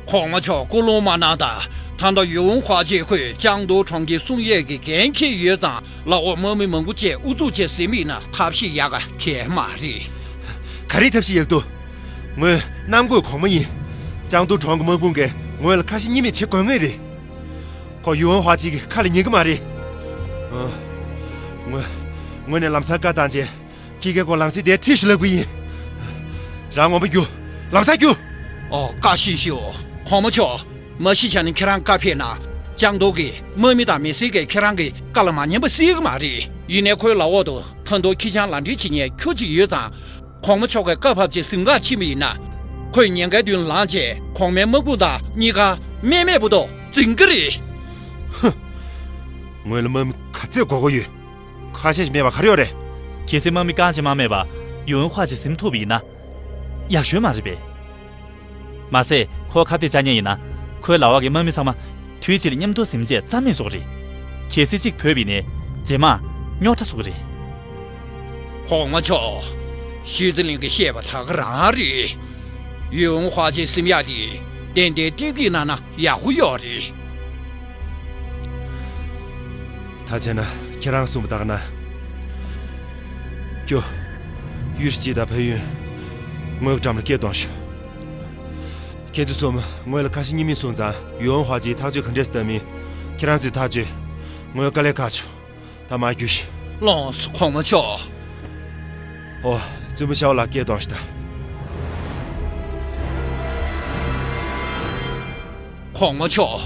གོང་མ་མཆོག་སྐུ་རླུང་མ་གནང་དང་། ད་ལྟ་ཡུ་ཝུན་ཧྭ་ཅི་ཁོས་ཅང་ཏུའུ་གྲོང་ཁྱེར་སྲུང་ཡས་ཀྱི་འགན་འཁྱེར་ཡོད་ཙང་། ལག་འོག་དམག་མི་མང་པོ་བཅས་ཨུ་ཚུགས་བྱས་ཟིན་པ་ཡིན་ན་ཐབས་ཤེས་ཡག་ག་གལ་མ་རེད། ག་རེ་ཐབས་ཤེས་ཡག་འདུག་ངོས་གནམ་བསྐོས་གོང་མ་ཡིན། ཅང་ཏུའུ་གྲོང་གི་དམག་དཔུང་གིས་ངོས་ལ་ཁ་ཞེ་གཉིས་མེད་བྱེད་དགོས་ངེས་རེད། ཁོ་ཡུ་ཝུན་ཧྭ་ཅི་གི་ཁ་ལ་ཉན་གི་མ་རེད། ཨ། ངོས། ངོས་ནས་ལམ་སང་བཀའ་བཏང་རྗེས། ཁྱེད་ཀྱིས་ཁོ་ལམ་སེང་དེར་ཁྲིད་ཞུ་ལབ་གི་ཡིན། རང་ངོ་མ་རྒྱུགས། ལམ་སང་རྒྱུགས། ཨོ། བཀའ་ཤིས་ཤིའོ། གོང་མ་མཆོག་མ་གཞི་བྱས་ན་ཁྱེད་རང་བཀའ་ཕེབས་ན། ཅང་ཏུའུ་གི་དམག་མི་དང་མི་སེར་གྱིས་ཁྱེད་རང་གི་བཀའ་ལ་མ་ཉན་པ་སྲིད་གི་མ་རེད། ཡིན་ནའི་ཁོའི་ལག་འོག་ཏུ་ད་དུང་ཁྱི་སྤྱང་ལག་འབྲེལ་བྱེད་མཁན་ཁྱུ་གཅིག་ཡོད་ཙང་། གོང་མ་མཆོག་གིས་བཀའ་ཕབ་རྗེས་གཟིམ་འགག་ཕྱིན་པ་ཡིན་ན། ཁོས་ཉེན་ཁའི་མདུན་ལངས་རྗེས་གོང་མའི་དམག་དཔུང་དང་གཉིས་ཀ་རྨས་མེད་པོ་ཏོ་འཛིང་གི་རེད། ཧུ། ངོས་ལ་དམག་མི་ག་ཚད་དགོས་མཁོ་ཡོད། ཁ་ཤས་ཤིག་མེད་པ་ག་རེ་ཡོད་རེད། གལ་སྲིད་དམག་མི་རྐང་གཅིག་མ་མེད་པ། ཡུན་ཧྭ་ཅིག་ཟིན་ཐུབ་པ་ཡིན་ན་ཡག་ཤོས་མ་རེད་པས། མ་ཟད་ཁོ་ཁ་གཏད་བཅག་མཁན་ཡིན་ན་ཁོའི་ལག་འོག་གི་དམག་མི་ཚང་མ་དུས་གཅིག་ལ་མཉམ་དུ་ཟིན་བྱས་རྩ་མེད་བཟོ་གི་རེད། གལ་སྲིད་གཅིག་བུད་པ་ཡིན་ན་རྗེས་མ་རྙོག་དྲ་བཟོ་གི་རེད། གོང་མ་མཆོག་ཤུས་ཙི་ལིང་གིས་བཤད་པ་ད་ག་རང་རེད། ཡུན་ཧྭ་ཅིག་ཟིན་ཡག་དེ་ཏན་ཏན་ཏན་ཏིག་གནང་ན་ཡག་པོ་ཡོད་རེད། ད་བྱས་ན་ཁྱེད་རང་གསུངས་པ་ལྟར་ན། ཀྱོ། ཡུས་ཅི་དང་ཕན་ཡུན། ངོས་ཀྱི་འགྲམ་ལ་སྐད་གཏོང་ཤོག་ཁྱེད་ཚོ་གསུམ་ངོས་ལ་ཁ་ཞེ་གཉིས་མེད་གསུངས་ཙང་ཡུན་ཧྭ་ཅིག་ཐག་གཅོད་ག་འདྲས་སེ་བཏང་མིན། ཁྱེད་རང་ཚོས་ཐག་གཅོད། ངོས་དཀའ་ལས་ཁག་བྱུང་། ད་མར་རྒྱུགས་ཤིག་ལགས་སོ་གོང་མ་མཆོག་ཨོ། བཙུན་མོ་ཤའོ་ལགས་སྐད་གཏོང་ཤིག་ད། གོང་མ་མཆོག་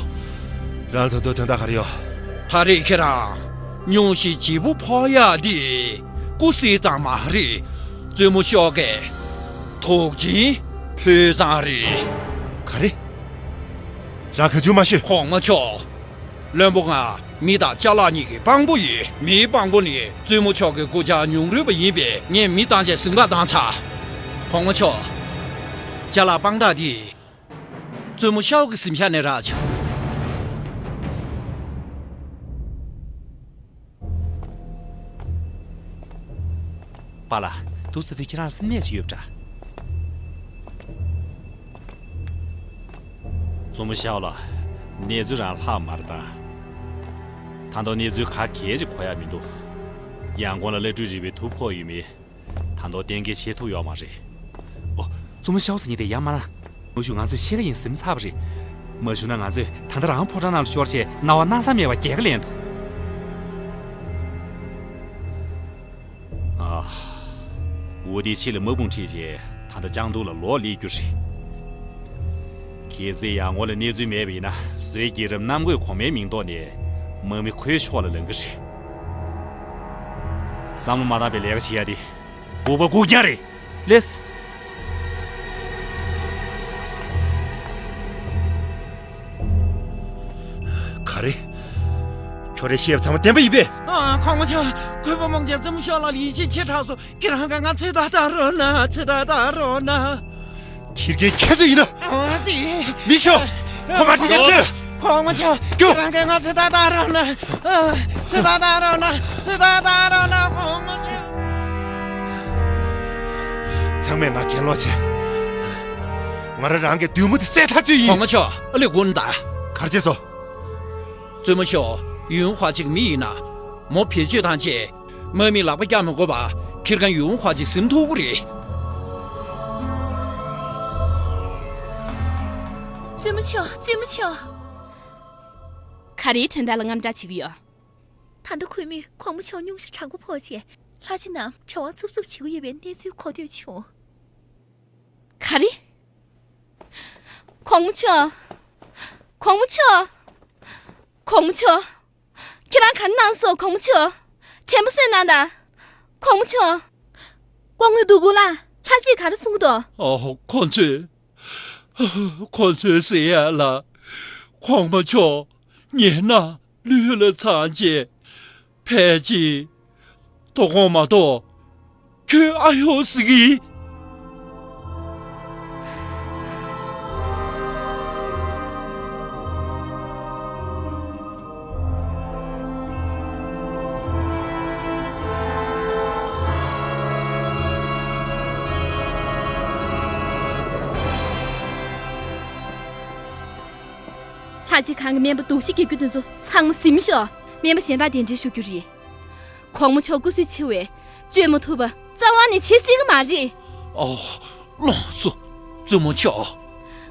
རང་ལ་ད་དུང་དོན་དག་ག་རེ་ཡོད། ད་རེས་ཁྱེད་རང་སྙུང་གཞི་ལྗིད་པོ་ཕོག་ཡག་འདི་སྐུ་སྲིད་ཙམ་མ་རེད། བཙུན་མོ་ཤའོ་གིས་དུག་ཆེན་ཕུལ་ཙང་རེད། ག་རེ། རང་ག་ཚོད་མ་ཤོད། གོང་མ་མཆོག་བློན་པོ་ང་མི་དང་ཅ་ལག་གཉིས་ཀྱི་དཔང་པོ་ཡིན། མིའི་དཔང་པོ་ནི་བཙུན་མོ་མཆོག་གི་སྐུ་ཕྱྭ་ཉུང་རུས་པ་ཡིན་པས་ངས་མི་བཏང་བྱས་ཟིན་པ་བཏང་ཚར། གོང་མ་མཆོག་ཅ་ལག་དཔང་རྟགས་འདི་བཙུན་མོ་ཤའོ་གི་གཟིམ་ཤག་ནས་རག་བྱུང་། པཱ་ལགས། འདུག་ཟེར་དུས་ཁྱེད་རང་སེམས་ནད་ཅིག་ཡོད་པ་འདྲ། བཙུན་མོ་ཤའོ་ལགས། གནས་ཚུལ་རང་ལྷག་མ་རེད་ད། ད་དུང་གནས་ཚུལ་ག་གེ་ཅིག་གོ་ཡག་མི་འདུག་ཡང་ཁོང་ལ་སློབ་ཕྲུག་རིག་པའི་དུག་ཕོག་ཡོད་མེད། ད་དུང་གཏན་འཁེལ་བྱེད་ཐུབ་ཡོད་མ་རེད། ཨོ། བཙུན་མོ་ཤའོ་ཟེར་མཁན་དེ་ཡར་མར་ལངས། ནུ་ཞུ་ང་ཚོས་ཤེས་ར་ཡིན་ཟིན་ཚར་བ་རེད། མ་བྱུང་ན་ང་ཚོས་ད་ལྟ་རང་ཕོ་བྲང་ནང་ལ་ཤོར་བྱས་སྣང་བ་སྣང་ས་མེད་པ་རྒྱལ་ཁ་ལེན་ཐུབ། ཨ། འོ་དེའི་ཕྱི་ལ་དམག་དཔུང་ཁྲིད་བྱས་ད་ལྟ་ལྕང་ཏུའུ་ལ་ལོག་སླེབས་རྒྱུ་རེད། གལ་སྲིད་ཡར་ངོ་ལ་གནས་ཚུལ་མེད་པ་ཡིན་ན་བཟོའི་རྒྱལ་རབས་གནམ་བསྐོས་གོང་མའི་མིང་ཐོག་ནས་དམག་མི་ཁོའི་ཕྱོགས་ལ་ལངས་ཀྱི་རེད། བསམ་བློ་མ་བཏང་བའི་ལས་ཀ་བྱེད་ཡ་དེ། ལྐུགས་པ་ལྐུགས་རྐྱང་རེད། ལགས། ག་རེ། ཁྱོད་རས་བཤད་པ་ཚང་མ་བདེན་པ་ཡིན་པས། ཨ། གོང་མ་མཆོག་གུས་པ་མང་ཆེ་བཙུན་མོ་ཤའོ་ལགས་ལ་ཡིད་ཆེས་ཆེ་དྲགས་སོང་། ཁྱེད་རང་གིས་ང་ཚོད་ལྟ་བཏང་རོགས་གནང་། ཚོད་ལྟ་བཏང་རོགས་གནང་། ཁྱེད་ཀྱིས་ཁྱེད་ཚོ་ཡིན་ན། ཨ་ཙི། མི་ཤོག་ཁོ་མ་ཁྲིད་ཅེས་ཚོས། གོང་མ་མཆོག་ཀྱོ། ཁྱེད་རང་གིས་ང་ཚོད་ལྟ་བཏང་རོགས་གནང་། ཨ། ཚོད་ལྟ་བཏང་རོགས་གནང་། ཚོད་ལྟ་བཏང་རོགས་གནང་། གོང་མ་མཆོག་ཚང་མས་ང་གྱེན་ལོག་བྱས། ང་རང་རང་གི་བདུད་མོ་དེ་བསད་ཐག་ཆོད་ཡིན། གོང་མ་མཆོག་ཨ་ལས་ཀུན་ད། ག་རེ་བྱས་སོང་། བཙུན་མོ་ཤའོ། ཡུན་ཧྭ་ཅིག་མི་ཡིན་ན། མོ་བེད་སྤྱོད་བཏང་བྱས། དམག་མི་ལག་པ་བཀྱག་མི་དགོས་པ། ཁྱེད་རང་ཡུན་ཧྭ་ཅིག་ཟིན་ཐུབ་ཀྱི་རེད། བཙུན་མོ་མཆོག་བཙུན་མོ་མཆོག་ག་རེའི་དོན་དག་ལ་དངངས་སྐྲག་བྱེད་ཀྱི་ཡོད། ད་ལྟ་ཁོ་མོས་གོང་མ་མཆོག་སྙུང་གཞི་དྲང་པོ་ཕོག་བྱས། ལྷ་རྗེ་རྣམས་གྲྭ་པ་འཚུབ་འཚུབ་བྱེད་ཀྱི་ཡོད་པའི་གནས་ཚུལ་གོ་ཐོས་བྱུང་། ག་རེ། གོང་མ་མཆོག་གོང་མ་མཆོག་གོང་མ་མཆོག་ཁྱེད་རང་ག་རེ་གནང་སོང་། གོང་མ་མཆོག་དྲན་པ་གསོས་གནང་དང་། གོང་མ་མཆོག་སྐུ་ངོ་དུ་གུ་ལ་ལྷ་རྗེས་ག་རེ་གསུང་གི་འདུག་ཨོ། ཁོ་ཚོས། ཁོ་ཚོས་ཟེར་ཡ་ལ། གོང་མ་མཆོག་ཉེ་ན་ལུས་ལ་ཚང་བྱས། ཕལ་ཆེར། དོ་དགོང་མ་གཏོགས། ཁྱོད་ཨ་ཡོ་ཟེར་གི་ཡིན། ལྷ་རྗེ་ཁང་གི་སྨན་པ་དུག་ཤི་རྒྱག་རྒྱུ་དེ་ཚོ་ཚང་མ་ཟིན་ཤོག་སྨན་པ་གཞན་དག་གདན་འདྲེན་ཞུ་རྒྱུ་རེད། གོང་མ་མཆོག་སྐུ་གཟུགས་ཆེ་བས་བཅོས་མ་ཐུབ་པ་རྩ་བ་ནས་བྱེད་སྲིད་ཀྱི་མ་རེད། ཨོ། ལགས་སོ། བཙུན་མོ་མཆོག་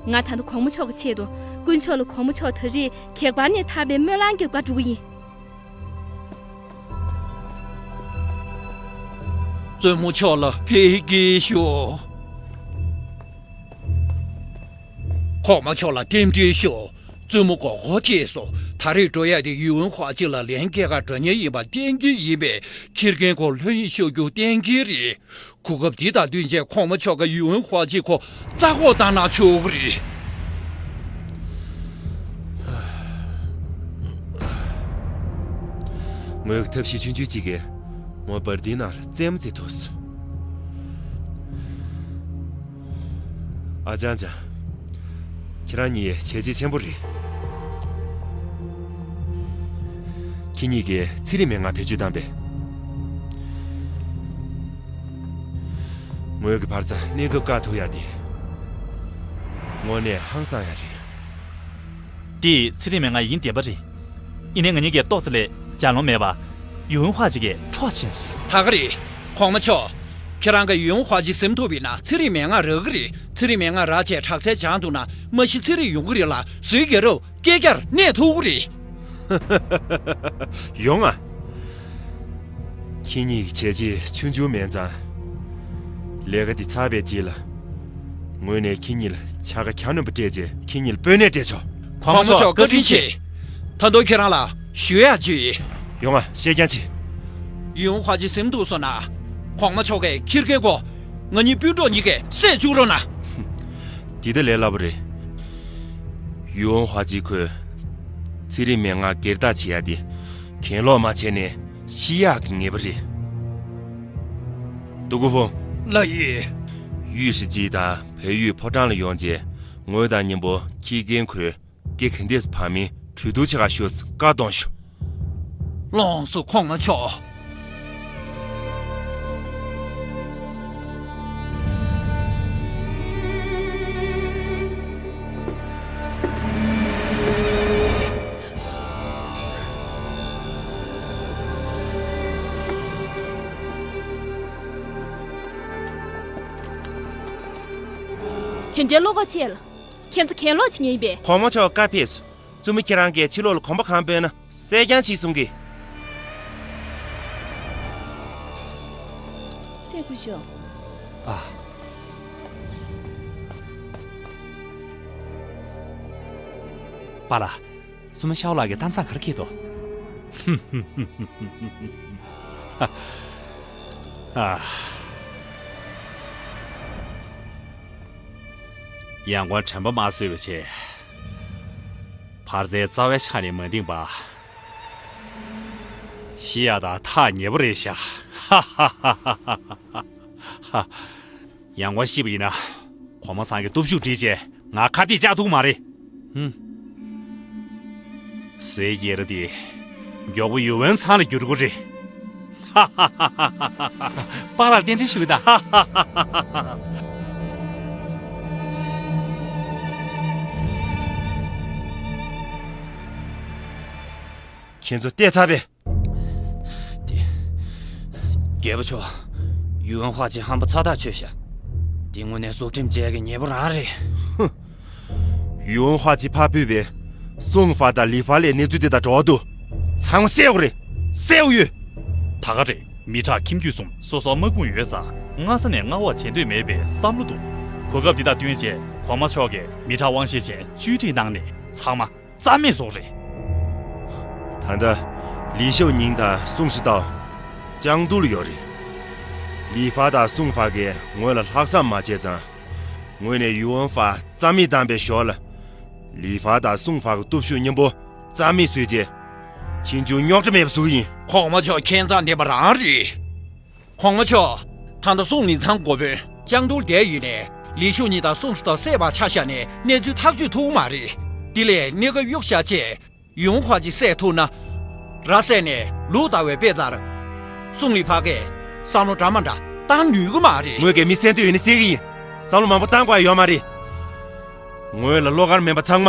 ང་ད་ལྟ་གོང་མ་མཆོག་གི་ཆེད་དུ་དཀོན་མཆོག་ལ་གོང་མ་མཆོག་ད་རེས་གེགས་བར་ནས་ཐར་པའི་སྨོན་ལམ་རྒྱག་པར་འགྲོ་གི་ཡིན། བཙུན་མོ་མཆོག་ལ་ཕེབས་སྐྱེལ་ཞུ། གོང་མ་མཆོག་ལ་རྟེན་འབྲེལ་ཞུ། བཙུན་མོ་མགོ་སྐོར་ཐེབས་སོང་། ད་རེས་འགྲོ་ཡ་དེ་ཡུན་ཧྭ་ཅིག་ལ་ལན་སྐྱེལ་ག་འགྲོ་མཁན་ཡིན་པ་གཏན་འཁེལ་ཡིན་པས། ཁྱི་རྒན་ཁོ་ལྷོད་གཡེང་ཤོར་རྒྱུ་གཏན་འཁེལ་རེད། གོ་སྐབས་འདི་དང་བསྟུན་བྱས་གོང་མ་མཆོག་གིས་ཡུན་ཧྭ་ཅིག་ཁོ་རྩ་འགོག་བཏང་ན་ཆོག་གི་རེད། ངོས་ཀྱི་ཐབས་ཤེས་ཆུང་ཆུང་གཅིག་གིས་ངོ་བར་འདིའི་ནང་ལ་རྩེད་མོ་རྩེ་ཐུབ་སོང་། ཨ་ཅང་ཅང་། ཁྱེད་རང་གཉིས་བྱས་རྗེས་ཆེན་པོ་རེད། ཁྱེད་གཉིས་ཀྱིས་ཚེ་རིང་མན་ངག་བེད་སྤྱོད་བཏང་པས། ངོས་ཀྱི་བར་ཚ་གནས་སྐབས་བཀག་ཐུབ་ཡ་དེ། དངོས་གནས་ཧང་སང་ཡ་རེད། དེ་ཚེ་རིང་མན་ངག་ཡིན་བསྡད་པ་རེད། ཡིན་ནའི་ང་གཉིས་ཀྱིས་ཏོག་ཙམ་ལས་ལྗགས་ལུང་མེད་པ། ཡུན་ཧྭ་ཅི་གིས་འཕྲོག་ཕྱིན་སོང་། ད་ག་རེད། གོང་མ་མཆོག་ཁྱེད་རང་གིས་ཡུན་ཧྭ་ཅི་ཟིན་ཐུབ་པ་ཡིན་ན་ཚེ་རིང་མན་ངག་རག་གི་རེད། ཚེ་རིང་མན་ངག་རག་བྱས་དྲག་རྩལ་སྦྱངས་འདུག་ན་མ་གཞི་ཚེ་རིང་ཡོང་གི་རེད་ལ། ཟུར་རྒྱག་རོགས་སྐད་རྒྱར་གནས་ཐུབ་ཀྱི་རེད། ཡོང་ང་། ཁྱེད་གཉིས་ཀྱི་བྱས་རྗེས་ཆུང་ཆུང་མིན་ཙང་། ལས་ཀ་འདི་ཚར་བའི་རྗེས་ལ། ངོས་ནས་ཁྱེད་གཉིས་ལ་བྱ་དགའ་གྱ་ནོམ་པ་སྤྲད་རྗེས་ཁྱེད་གཉིས་ལ་སྤོས་སྣེ་སྤྲད་ཆོག་གོང་མ་མཆོག་བཀའ་དྲིན་ཆེ། ད་དུང་ཁྱེད་རང་ལ་ཞུ་ཡག་ཅིག་ཡོང་ང་། བཤད་རྐྱང་བྱེད། ཡུན་ཧྭ་ཅི་ཟིན་འདུག་སོང་ན། གོང་མ་མཆོག་གིས་ཁྱེད་རྒན་གོ། ང་གཉིས་སྤུན་གྲོགས་གཉིས་ཀས་བསད་བཅུག་རོགས་གནང་། འདི་ད་ལས་སླ་པོ་རེད། ཡུན་ཧྭ་ཅི་ཁོས། ཚེ་རིང་མན་ངག་སྒེར་བདག་བྱེད་ཡ་དེ། གྱེན་ལོག་མ་བྱས་ནས་ཤི་ཡག་གི་ངེས་པ་རེད། ཏུའུ་ཀུའུ་ཧྥུང་། ལགས་ཡིན། ཡུས་ཧྲི་ཅི་དང་བལ་ཡུལ་ཕོ་བྲང་ལ་ཡོང་རྗེས་ངོས་དང་མཉམ་པོ་ཁྱི་རྒན་ཁོས་སྐེ་ག་འདྲས་བར་མིན་གྲོས་བསྡུར་བྱེད་ག་ཤོག་ཟེར་བཀའ་གཏོང་ཞུ། ལགས་སོ་གོང་མ་མཆོག་དེ་འདྲའི་བློ་ཁ་ཆེ་ལ། ཁྱེད་ཚོ་གྱེན་ལོག་བྱེད་ངེས་ཡིན་པས། གོང་མ་མཆོག་བཀའ་ཕེབས་སོང་། བཙུན་མོ་ཁྱེད་རང་གིས་ཕྱི་ལོགས་ལ་གོམ་པ་གང་སྤོས་ན་གསལ་རྐྱང་བྱེད་གསུང་གི། སེ་གུ་ཤོ། ཨ། པཱ་ལགས། བཙུན་མོ་ཤའོ་ལགས་ཀྱིས་གཏམ་བཟང་ག་རེ་འཁྱེར་འདུག་ཨ། ཡང་སྒོས་དྲན་པ་མ་གསོས་པ་བྱས། བར་ཆད་རྩ་བའི་ཆ་ནས་མ་འདིངས་པ། ཤི་ཡ་ད་ཐག་ཉེ་པོ་རེད་ཤག་ཧ་ཧ་ཧ་ཧ་ཧ། ཡང་སྒོས་ཤི་བ་ཡིན་ན། གོང་མ་ཚང་གི་སྟོབས་ཤུགས་བསྒྲིལ་བྱས་ང་ཁ་གཏད་བཅག་ཐུབ་མ་རེད། ཧུམ། བཟོའི་རྒྱལ་རབས་དེ། མགྱོགས་པོ་ཡུལ་དབང་ཚང་ལ་འགྱུར་དགོས་རེད། ཧ་ཧ་ཧ་ཧ་ཧ། པཱ་ལགས་རྟེན་འབྲེལ་ཞུ་གི་ད། ཧ་ཧ་ཧ་ཧ་ཧ། ཁྱེད་ཚོ་བལྟས་ཚར་བས། དེ། རྒྱལ་པོ་མཆོག་ཡུན་ཧྭ་ཅི་ཧམ་པ་ཚ་ཐག་ཆོད་ཤག་དེ་དངོས་གནས་སྲོག་ཁྲིམས་བཅད་ཀྱི་ཉེས་པོ་རང་རེད། ཧུ། ཡུན་ཧྭ་ཅི་ཕར་ཕུད་པའི་སུང་ཧྥ་དང་ལི་ཧྥ་ལས་གནས་ཚུལ་དེ་དང་འབྲེལ་བ་འདུག་ཚང་མ་གསལ་པོ་རེད། གསལ་པོ་ཡོད། ད་ག་རེད། མི་དྲག་ཁྱིམ་རྒྱུད་གསུམ་སོ་སོར་དམག་དཔུང་ཡོད་ཙང་སྔ་ས་ནས་མངའ་འོག་བྱེད་འདོད་མེད་པའི་བསམ་བློ་འདུག་གོ་སྐབས་འདི་དང་བསྟུན་བྱས་གོང་མ་མཆོག་གིས་མི་དྲག་དབང་ཤེད་ཅན་བཅོས་སྒྲིག་གནང་ནས་ཚང་མ་རྩ་མེད་བཟོ་རེད། ད་ལྟ་ལི་ཤོ་ཉིང་དང་སུང་ཧྲི་ཏའོ་ཅང་ཏུའུ་ལ་ཡོད་རེད། ལི་ཧྥ་དང་སུང་ཧྥ་གིས་ངོས་ལ་ལྷག་བསམ་མ་བྱས་ཙང་། ངོས་ནས་ཡུའུ་ཧོན་ཧྥ་རྩ་མེད་བཏང་པའི་ཞོར་ལ། ལི་ཧྥ་དང་སུང་ཧྥ་གི་སྟོབས་ཤུགས་མཉམ་པོ་རྩ་མེད་བཟོས་རྗེས། ཕྱིན་ཆད་རྙོག་དྲ་མེད་པ་བཟོ་གི་ཡིན། གོང་མ་མཆོག་ཁྱད་མཚར་ལྡན་པ་རང་རེད། གོང་མ་མཆོག་ད་ལྟ་སུང་ལིང་ཚང་འགོ་དཔོན་ཅང་ཏུའུ་བསྡད་ཡོད་ནས་ལི་ཤོ་ཉིང་དང་སུང་ཧྲི་ཏའོ་བསད་པར་ཆ་བཞག་ནས་གནས་ཚུལ་ཐག་གཅོད་ཐུབ་མ་རེད། དེ་ལས་གནས་སྐབས་གཡུག་བཞག་བྱས། ཡུན་ཧྭ་ཅི་བསད་ཐུབ་ན། ར་བསད་ནས་ལུག་བདའ་བའི་དཔེ་ལྟར། སུང་ལི་ཧྥ་གིས་བསམ་བློ་འདྲ་མ་འདྲ་བཏང་ནུས་ཀྱི་མ་རེད། ངོས་ཀྱིས་མི་གསོད་འདོད་ཡོད་ན་གསོད་ཀྱི་ཡིན། བསམ་བློ་མང་པོ་བཏང་དགོས་ཡོད་མ་རེད། ངོས་ལ་བློ་དཀར་མིན་པ་ཚང་མ་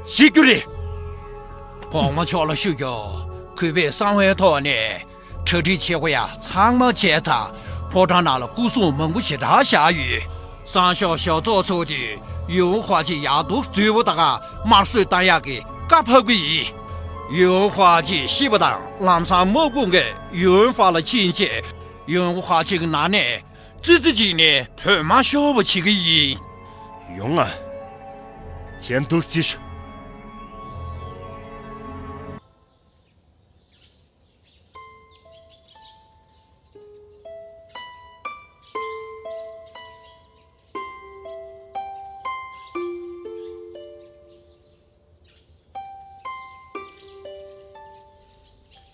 ཤི་རྒྱུ་རེད། གོང་མ་མཆོག་ལ་ཞུ་རྒྱུ། གུས་པས་གསང་བའི་ཐོག་ནས་གྲ་སྒྲིག་བྱེད་དགོས་ཡ་ཚང་མ་བྱས་ཚར། ཕོ་བྲང་ནང་ལ་སྐུ་སྲུང་མང་པོ་ཞེ་དྲག་བཞག་ཡོད། སང་ཞོགས་ཞོགས་ཚོགས་ཚུགས་དུས་ཡུན་ཧྭ་ཅི་ཡག་སྡུག་རྫུན་པོ་ད་ག་དམར་གསོད་བཏང་ཡག་གི་བཀའ་ཕབ་གི་ཡིན། ཡུན་ཧྭ་ཅི་ཤི་བ་དང་ལམ་སང་དམག་དཔུང་གིས་ཡུན་ཧྥ་ལ་ཕྱིན་རྗེས་ཡུན་ཧྭ་ཅི་གི་ནང་ནས་ཙི་ཙི་ཅིག་ནས་དོན་མ་ཤོར་བ་བྱེད་ཀྱི་ཡིན། ཡོང་ང་། ཆེན་ཐུགས་རྗེ་ཞུ།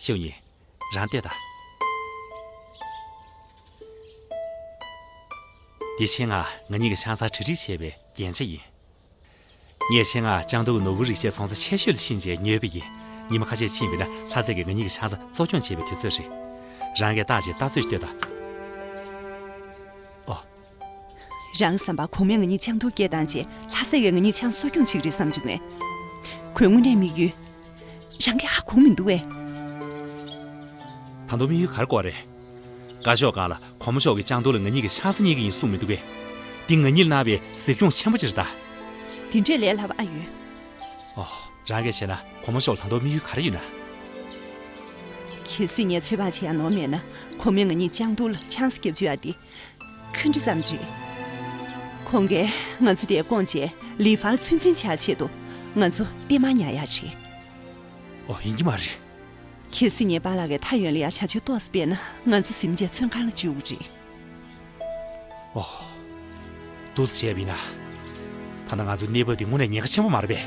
ཤེའུ་ཉི། རང་བལྟས་དང་། འདི་ཆེད་མངགས་ང་གཉིས་ཀྱི་ཆང་ས་གྲ་སྒྲིག་བྱས་པའི་རྒྱན་ཆ་ཡིན། ངས་ཆེད་མངགས་ལྕང་ཏོ་གི་ནོར་བུ་རིག་ཤེས་ཚོང་ས་ཆེ་ཤོས་ལ་ཕྱིན་རྗེས་ཉོས་པ་ཡིན། ཉི་མ་ཁ་ཤས་ཕྱིན་པ་ཡིན་ན་ལྷ་སྲས་ཀྱིས་ང་གཉིས་ཀྱི་ཆང་ས་གཙོ་སྐྱོང་བྱེད་པའི་དུས་ཚོད་རེད། རང་གིས་བརྟག་ཅིང་ལྟ་ཚོད་ལྟོས་དང་། ཨོ། རང་བསམ་པ་གོང་མས་ང་གཉིས་ལྕང་ཏོ་སྐྱེལ་བཏང་རྗེས་ལྷ་སྲས་ཀྱིས་ང་གཉིས་ཆང་གསོ་སྐྱོང་བྱེད་ཀྱི་རེད་བསམ་བྱུང་ངས། ཁོའི་དངོས་གནས་དམིགས་ཡུལ། རང་གིས་ཧ་གོ་མི་འདུག་བས། ད་དུང་དམིགས་ཡུལ་ག་རེ་དགོས་རེད། བཀའ་ཤོག་སྒང་ལ་གོང་མ་མཆོག་གིས་ལྕང་ཏོ་ལ་ང་གཉིས་ཀྱི་ཆང་ས་གཉེར་གྱི་ཡིན་གསུངས་མི་འདུག་བས། འདི་ང་གཉིས་ལ་གནང་བའི་གཟིགས་སྐྱོང་ཆེན་པོ་ཅིག་རེད་ད། དེ་འདྲས་ལས་སླ་བ་ཨ་ཡོད། ཨོ། རང་གིས་བྱས་ན་གོང་མ་མཆོག་ལ་ད་དུང་དམིགས་ཡུལ་ག་རེ་ཡོད་ན། གལ་སྲིད་ངས་ཚོད་དཔག་བྱེད་ཡ་ནོར་མེད་ན་གོང་མས་ང་གཉིས་ལྕང་ཏོ་ལ་ཆང་ས་བརྒྱབ་བཅུག་ཡ་དེ། ཁོ་འདྲ་ཙམ་རེད། ཁོང་གིས་ང་ཚོ་དེ་བསྐོངས་རྗེས་ལི་ཧྥང་ཚུན་ཚོད་བྱ་ཆེད་དུ་ང་ཚོ་གཏེར་མ་ཉར་ཡག་རེད། ཨོ། ཡིན་གྱི་མ་རེད། གལ་སྲིད་ངའི་པཱ་ལགས་ཀྱིས་ཐའེ་ཡོན་ལ་ཡ་བྱ་སྤྱོད་ཏོག་ཙམ་སྤེལ་ན་ང་ཚོ་ཟིན་བྱས་བཙོན་ཁང་ལ་འཇུག་གི་རེད། ཨོ། འདུག་སེ་བྱས་པ་ཡིན་ན། ད་ལྟ་ང་ཚོའི་གནས་བབ་འདི་དངོས་གནས་ཉེན་ཁ་ཆེན་པོ་མ་རེད་པས།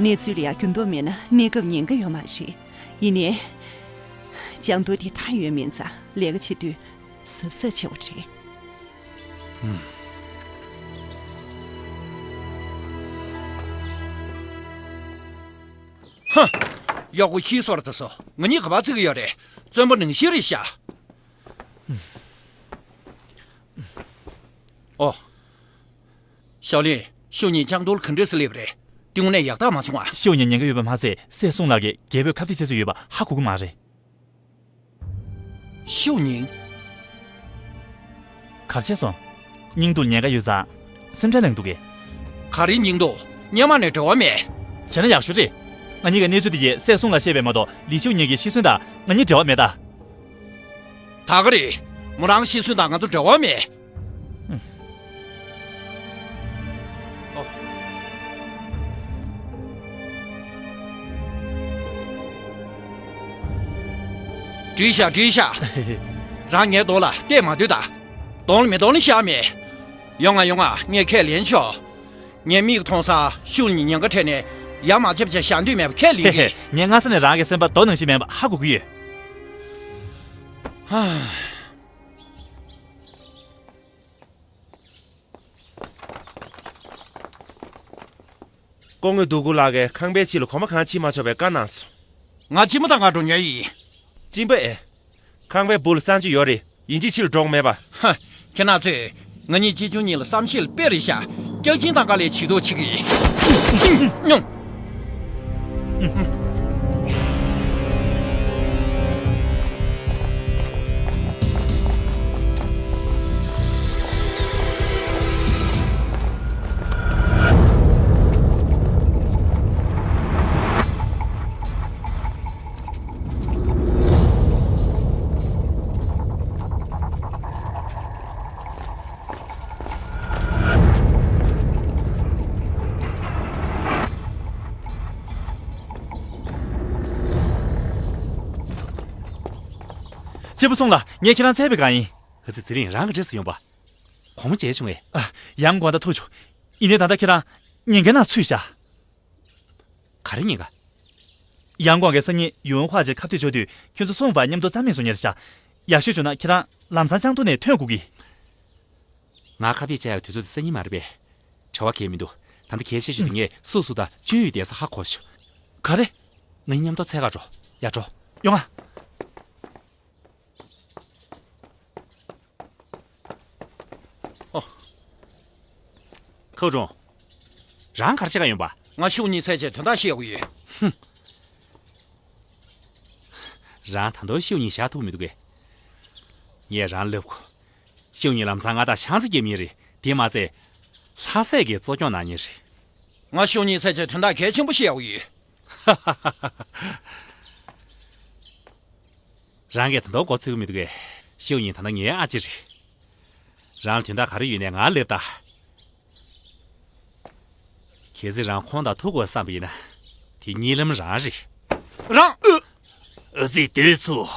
གནས་ཚུལ་ལ་ཡ་འགྱུར་ལྡོག་མེད་ན་གནས་སྐབས་ཉེན་ཁ་ཡོད་མ་རེད། ཡིན་ནའི། ལྕང་ཏོ་དེ་ཐའེ་ཡོན་མིན་ཙང་ལས་ཀ་བྱེད་དུས་གཟབ་གཟབ་བྱེད་དགོས་རེད། ཧ། གཡོག་པོ་ཁྱིའི་སོར་དུ་སོ། ང་གཉིས་ག་པར་བརྩི་གི་ཡོད་རེད། བཙོན་པ་ནང་བཞིན་རེད་ཤག་ཨོ། ཞའོ་ལིན། ཤུའུ་ཉིང་ལྕང་ཏོ་ལ་ག་འདྲས་སེ་སླེབས་རེད། དེ་དངོས་གནས་ཡག་རྟགས་མ་བྱུང་ཨ། ཤུའུ་ཉིང་ཉེན་ཁ་ཡོད་པ་མ་ཚད་སྲས་སུང་ལགས་ཀྱིས་རྒྱལ་པོའི་ཁ་གཏད་བྱེད་སྲོལ་ཡོད་པ་ཧ་གོ་གི་མ་རེད། ཤུའུ་ཉིང་། ག་རེ་བྱས་སོང་། སྙིང་སྡུག་ཉེན་ཁ་ཡོད་ཙང་། སེམས་ཁྲལ་གླེང་འདུག་གས། ག་རེ་སྙིང་སྡུག་སྔོན་མ་ནས་འབྲེལ་བ་མེད། བྱས་ན་ཡག་ཤོས་རེད། ང་གཉིས་ཀྱི་གནས་ཚུལ་དེ་ཡིས་སྲས་སུང་ལ་བཤད་པ་མ་གཏོགས་ལི་ཤུའུ་ཉིང་གི་ཤི་གསོན་དང་ང་གཉིས་འབྲེལ་བ་མེད་ད། ད་ག་རེད། མོ་རང་ཤི་གསོན་དང་ང་ཚོ་འབྲེལ་བ་མེད། ཨོ། འགྲིག་ཤག་འགྲིག་ཤག་རང་ངའི་གདོང་ལ་བལྟས་མ་སྡོད་ད། གདོང་ལ་མེ་གདོང་ལ་བཞག་མེད། ཡོང་ང་ཡོང་ང་ངས་ཁས་ལེན་ཆོག་ངའི་མིག་མཐོང་ས་ཤུའུ་ཉིང་ཉེན་ཁ་འཕྲད་ནས་ཡ་མ་བྱབ་བྱ་བཞག་འདོད་མེད་པ་ཁས་ལེན་གི། ངས་སྔ་ས་ནས་རང་གི་སེམས་པ་རྡོ་ནང་བཞིན་མེད་པ་ཧ་གོ་གི་ཡོད། ཧ། སྐུ་ངོ་དུ་གུ་ལགས་ཀྱིས་ཁང་པའི་ཕྱི་ལ་གོམ་པ་གང་ཕྱིན་མ་ཆོག་པའི་བཀའ་གནང་སོང་། ང་གཅེན་པོ་དང་ང་འགྲོ་མྱོང་ཡིན། གཅེན་པོ་ཨེ། ཁང་པའི་སྦུག་ལ་གསང་སྤྱོད་ཡོད་རེད། ཡིན་གཅིག་ཕྱི་ལ་འགྲོ་དགོས་མེད་པ། ཧ། ཁྱེད་རང་ཚོས་ང་གཉིས་གཅེན་གཅུང་གཉིས་ལ་བསམ་ཤེས་ལ་དཔེ་རེད་ཤག་སྐྱག་གཅིན་དང་དཀའ་ལས་ཇི་ལྟར་བྱེད་ཀྱི་ཡིན། སྙོམས། གཅེན་པོ་སུང་ལགས། ངས་ཁྱེད་རང་འཚོལ་བའི་སྒང་ཡིན། ཨ་ཙི། ཚེ་རིང་རང་གི་འདྲེས་སུ་ཡོང་པ། གོང་མ་མཇལ་བྱུང་ངས། ཨ། ཡང་གོང་ད་ཐུག་བྱུང་། ཡིན་ནའི་ད་ལྟ་ཁྱེད་རང་ཉེན་ཁའི་ནང་ཚུད་ཤག་ག་རེ་ཉེན་ཁ། ཡང་གོང་གི་སང་ཉིན་ཡུན་ཧྭ་ཅིག་ཁ་གཏད་གཅོག་དུས་ཁྱོད་ཚོ་སུང་ཧྥ་མཉམ་དུ་རྩ་མེད་བཟོ་མཁན་རེད་ཤག་ཡག་ཤོས་བྱུང་ན་ཁྱེད་རང་ལམ་སང་ལྕང་ཏོ་ནས་ཐོན་དགོས་ཀྱི། ང་ཁ་གཏད་བཅག་ཡག་དུས་ཚོད་དེ་སང་ཉིན་མ་རེད་པས། བྲེལ་བ་གང་ཡང་མི་འདུག་ད་ལྟ་གལ་ཆེ་ཤོས་དེ་ངས་སུ་སུ་དང་ཅུན་ཡུས་བསྡད་ས་ཧ་གོ་ཤག་ག་རེ། ང་གཉིས་མཉམ་དུ་འཚོལ་ག་འགྲོ། ཡ། འགྲོ། ཡོང་ང་། ཨོ། ཁའུ་ཀྲུང་། རང་ག་རེ་བྱེད་ག་ཡོང་པ། ང་ཤུའུ་ཉིང་འཚོལ་ཆེད་དོན་དག་ཞིག་ཡོང་གི་ཡོད། ཧུམ། རང་ད་དུང་ཤུའུ་ཉིང་བཞག་ཐུབ་མི་འདུག་གས། ངས་རང་ལབ་དགོས། ཤུའུ་ཉིང་ལམ་སང་ང་དང་ཆང་ས་བརྒྱབ་མཁན་རེད། དེ་མ་ཚད། ལྷ་སྲས་ཀྱིས་གཙོ་སྐྱོང་གནང་མཁན་རེད། ང་ཤུའུ་ཉིང་འཚོལ་ཆེད་དོན་དག་གལ་ཆེན་པོ་ཞིག་ཡོང་གི་ཡོད། རང་གིས་ད་དུང་མགོ་ཚོས་ཀྱི་མི་འདུག་གས། ཤུའུ་ཉིང་ད་ལྟ་ངའི་ཨ་ཅེ་རེད། རང་ལ་དོན་དག་ག་རེ་ཡོད་ནའི་ང་ལ་སླེབས་དང་། གལ་སྲིད་རང་ཁོང་དང་ཐུག་དགོས་བསམ་པ་ཡིན་ན། དེ་གཉིད་ལམ་རང་རེད། རང་། ཨ་ཙི། སྡོད་ཚུགས།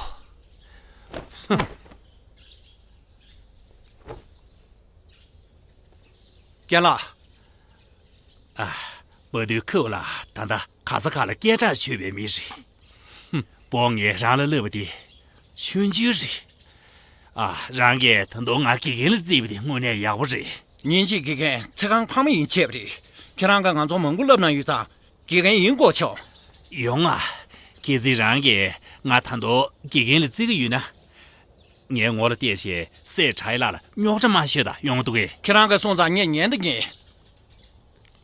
རྒན་ལགས། ཨ། པ་དུས་ཁུའུ་ལགས་ད་ལྟ་ག་ས་ག་ལ་སྐད་གྲགས་ཆོད་པའི་མི་རེད། ཧུམ། བོ་ངས་རང་ལ་ལབ་པ་དེ་ཆུང་ཆུང་རེད། ཨ། རང་གིས་ད་དུང་ང་དགེ་རྒན་ལ་བརྩིས་པ་དེ་དངོས་གནས་ཡག་པོ་རེད། ཉིན་གཅིག་དགེ་རྒན་ཚེ་གང་ཕ་མ་ཡིན་བྱས་པ་རེད། ཁྱེད་རང་གིས་ང་ཚོར་མང་པོ་བསླབ་གནང་ཡོད་ཙང་དགེ་རྒན་ཡིན་དགོས་ཆོག་ཡོང་ང་། གལ་སྲིད་རང་གིས་ང་ད་དུང་དགེ་རྒན་ལ་བརྩི་གི་ཡོད་ན། ངའི་ངོ་ལ་བལྟས་བྱས་སྲས་གྲྭ་ཡི་ལགས་ལ་རྙོག་དྲ་མ་ཤོད་དང་ཡོང་འདུག་གས། ཁྱེད་རང་གིས་གསུངས་ཙང་ངས་ཉན་དང་ཉན།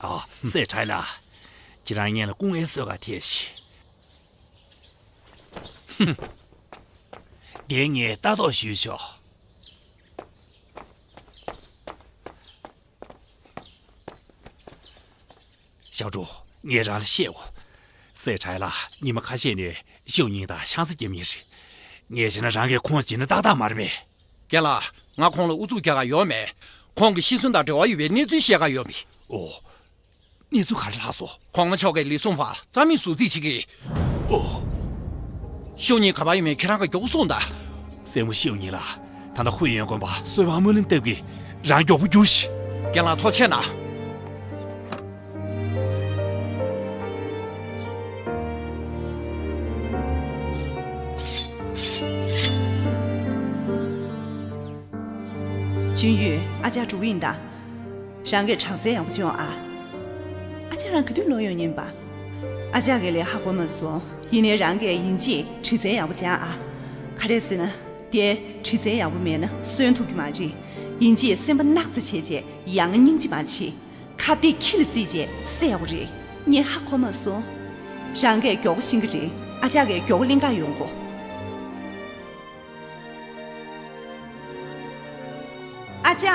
ཨ། སྲས་གྲྭ་ཡི་ལགས། ཁྱེད་རང་ངེད་ལ་སྐུ་ངལ་གསོ་ག་ཐད་ཤིག་ཧུམ། དེ་ངས་ལྟ་རྟོག་ཞུས་ཆོག་ཞའོ་ཀྲུའུ། ངས་རང་ལ་བཤད་འོ། སྲས་གྲྭ་ཡི་ལགས་ཉི་མ་ཁ་ཤས་ནས་ཤའོ་ཉིང་དང་ཆང་ས་རྒྱག་མཁན་རེད། ངས་བྱས་ན་རང་གིས་ཁོང་བྱིན་ན་ཏག་ཏག་མ་རེད་པས། རྒན་ལགས། ང་ཁོང་ལ་ཨུ་ཚུགས་རྒྱག་ག་ཡོད་མེད། ཁོང་གི་ཤི་གསོན་དང་འབྲེལ་བ་ཡོད་པའི་གནས་ཚུལ་བཤད་ག་ཡོད་མེད། ཨོ། གནས་ཚུལ་ག་རེ་ལྷག་སོང་། གོང་མ་མཆོག་གིས་ལི་སུང་ཧྥ་རྩ་མེད་བཟོ་རྩིས་བྱེད་ཀྱི། ཨོ། ཤའོ་ཉིང་ག་པར་ཡོད་མེད་ཁྱེད་རང་གིས་མགྱོགས་པོ་གསུངས་དང་། སྲས་མོ་ཤའོ་ཉིང་ལགས། ད་ལྟ་ཧུའེ་ཡོན་དགོན་པར་གསོལ་བ་སྨོན་ལམ་བཏབ་ཀྱི། རང་མགྱོགས་པོ་རྒྱུགས་ཤིག་རྒན་ལགས་ཐུགས་རྗེ་གནང་། ཅུན་ཡུས། ཨ་ཅག་འགྲོ་གི་ཡིན་ད། རང་གིས་དྲག་རྩལ་ཡག་པོ་སྦྱོང་ཨ། ཨ་ཅག་རང་ག་དུས་ལོག་ཡོང་ཉན་པ། ཨ་ཅག་གིས་ལས་ཧ་གོ་མ་སོང་། ཡིན་ནའི་རང་གིས་ཡིན་གཅིག་དྲི་རྩལ་ཡག་པོ་སྦྱང་ཨ། ག་རེ་ཟེར་ན། དེ་དྲི་རྩལ་ཡག་པོ་མེད་ན་གསོན་ཐུབ་ཀྱི་མ་རེད། ཡིན་གཅིག་སེམས་པ་གནག་ཙམ་བྱས་རྗེས་ཡ་ང་སྙིང་རྗེ་མ་བྱེད། ཁ་གཏད་ཁྱི་ལ་བརྩིས་རྗེས་བསད་ཡག་པོ་རེད། ངས་ཧ་གོ་མ་སོང་། རང་གིས་མགྱོགས་པོ་ཤེས་ཀྱི་རེད། ཨ་ཅག་གིས་མགྱོགས་པོ་གླེང་ག་ཡོང་གོ། ཨ་ཅག་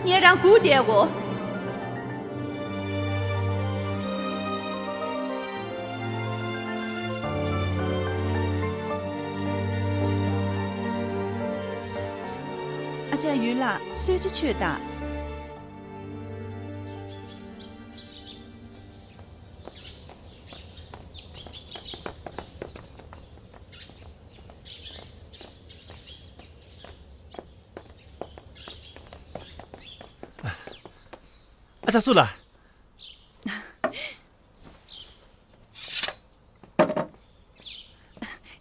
ངས་རང་སྒུག་བསྡད་གོ། ཨ་ཅག་ཡུན་ལགས་གསོལ་ཇ་མཆོད་དང་། ཨ་ཅག་སུ་ལ།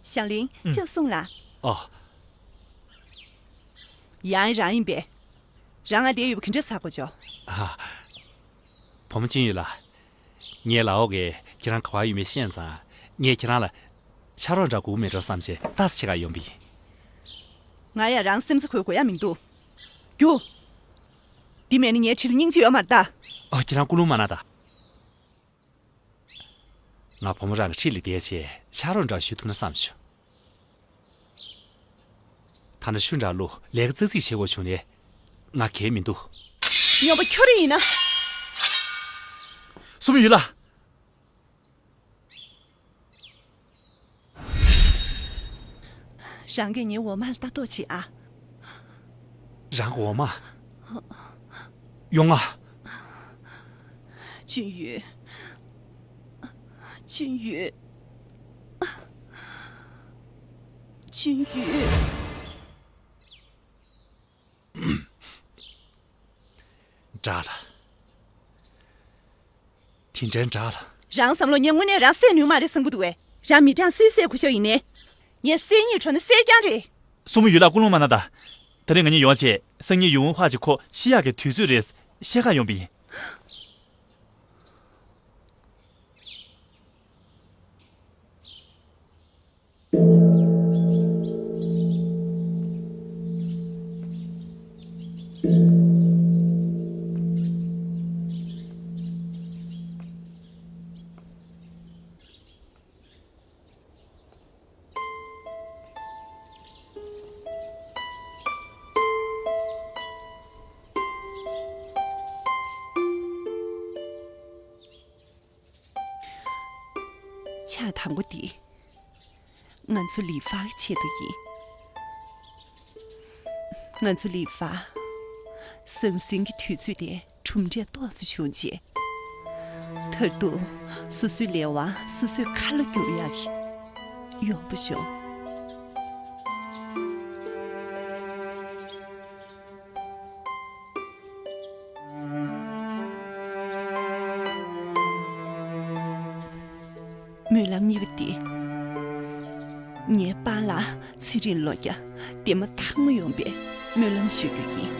ཞའོ་ལིང་། ཨུམ། ཅོག་སོང་ལ། ཨོ། ཡང་རང་ཡིན་པས། རང་ང་བསྡད་ཡོད་པ་ག་འདྲ་ཟ་དགོས་ཅོག་ཨ། བུ་མོ་ཅིན་ཡུས་ལགས། ངའི་ལག་འོག་གིས་ཁྱེད་རང་ག་པར་ཡོད་མེད་ཤེས་ཙང་ངས་ཁྱེད་རང་ལ་ཕྱག་རོགས་འདྲ་དགོས་མེད་འགྲོ་བསམ་བྱས་ལྟ་ས་བྱེད་ག་ཡོང་པ་ཡིན། ང་ཡང་རང་སེམས་ཚ་འཁོལ་དགོས་ཡ་མི་འདུག་རྒྱུགས། འདི་མེད་ན་ངའི་གྲི་ལ་སྙིང་རྗེ་ཡོད་མ་རེད་ད། ཨོ། ཁྱེད་རང་ཀུན་སློང་མ་གནང་ད། ང་བུ་མོ་རང་གི་འཁྲིས་ལ་བསྡད་བྱས་ཕྱག་རོགས་འདྲ་ཞུ་ཐུབ་ན་བསམ་བྱུང་། ད་ནི་ཤུ་འདྲ་ལུ་ལས་ཀ་ཙག་ཙིག་བྱེད་དགོས་བྱུང་ནས་ང་གལ་མི་འདུག་སྨྱོན་པ་ཁྱོད་རང་ཡིན་ན། སུ་མོ་ཡུས་ལགས། རང་གིས་ངའི་འོ་མ་ལ་ལྟ་རྟོག་བྱེད་ཨ། རང་གི་འོ་མ། ཡོང་ང་། ཅུན་ཡུས། ཅུན་ཡུས། ཅུན་ཡུས། དྲག་ལ། དེ་འདྲའི་དྲག་ལ། རང་བསམ་བློ་ངས་དངོས་གནས་རང་བསད་ནུས་མ་རེད་བསམ་གྱི་འདུག་བས། རང་མི་གྲངས་སུས་བསད་དགོས་ཤོག་ཡིན་ནའི། ངས་བསད་རྙེད་བྱུང་ན་བསད་རྐྱང་རེད། སྲུ་མོ་ཡུས་ལགས་ཀུན་སློང་མ་གནང་ད། དེ་རིང་ང་གཉིས་ཡོང་བྱས་སང་ཉིན་ཡུང་ཧྭ་གྱི་ཁོ་ཤི་ཡག་གི་དུས་ཚོད་རེད་བཤད་ག་ཡོང་པ་ཡིན། ཕྱག་དང་པོ་འདི། ང་ཚོ་ལི་ཧྥ་གི་ཆེད་དུ་ཡིན། ང་ཚོ་ལི་ཧྥ། ཟང་ཟིང་གི་དུས་ཚོད་དེ་གྲུབ་འབྲས་ཏོག་ཙམ་བྱུང་རྗེས། མཐར་ཐུག་སོ་སོའི་ལས་དབང་སོ་སོའི་ཁ་ལ་བསྒྱུར་ཡག་གི་ཡོང་པ་བྱུང་། སྨོན་ལམ་གཉིས་པ་འདི། ངའི་པཱ་ལགས་ཚེ་རིང་ལོ་བརྒྱ་བདེ་མོ་ཐང་མོ་ཡོང་བའི་སྨོན་ལམ་ཞུ་རྒྱུ་ཡིན།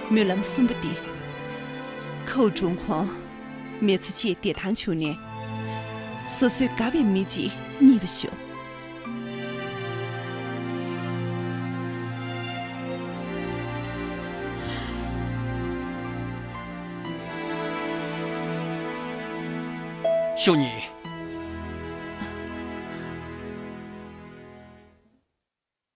སྨོན་ལམ་གསུམ་པ་འདི། ཁའུ་ཀྲུང་ཧོང་མི་ཚེ་གཅིག་བདེ་ཐང་བྱུང་ནས། སོ་སོའི་དགའ་བའི་མི་གཅིག་རྙེད་པ་ཤོག། ཤོ་ཉིན།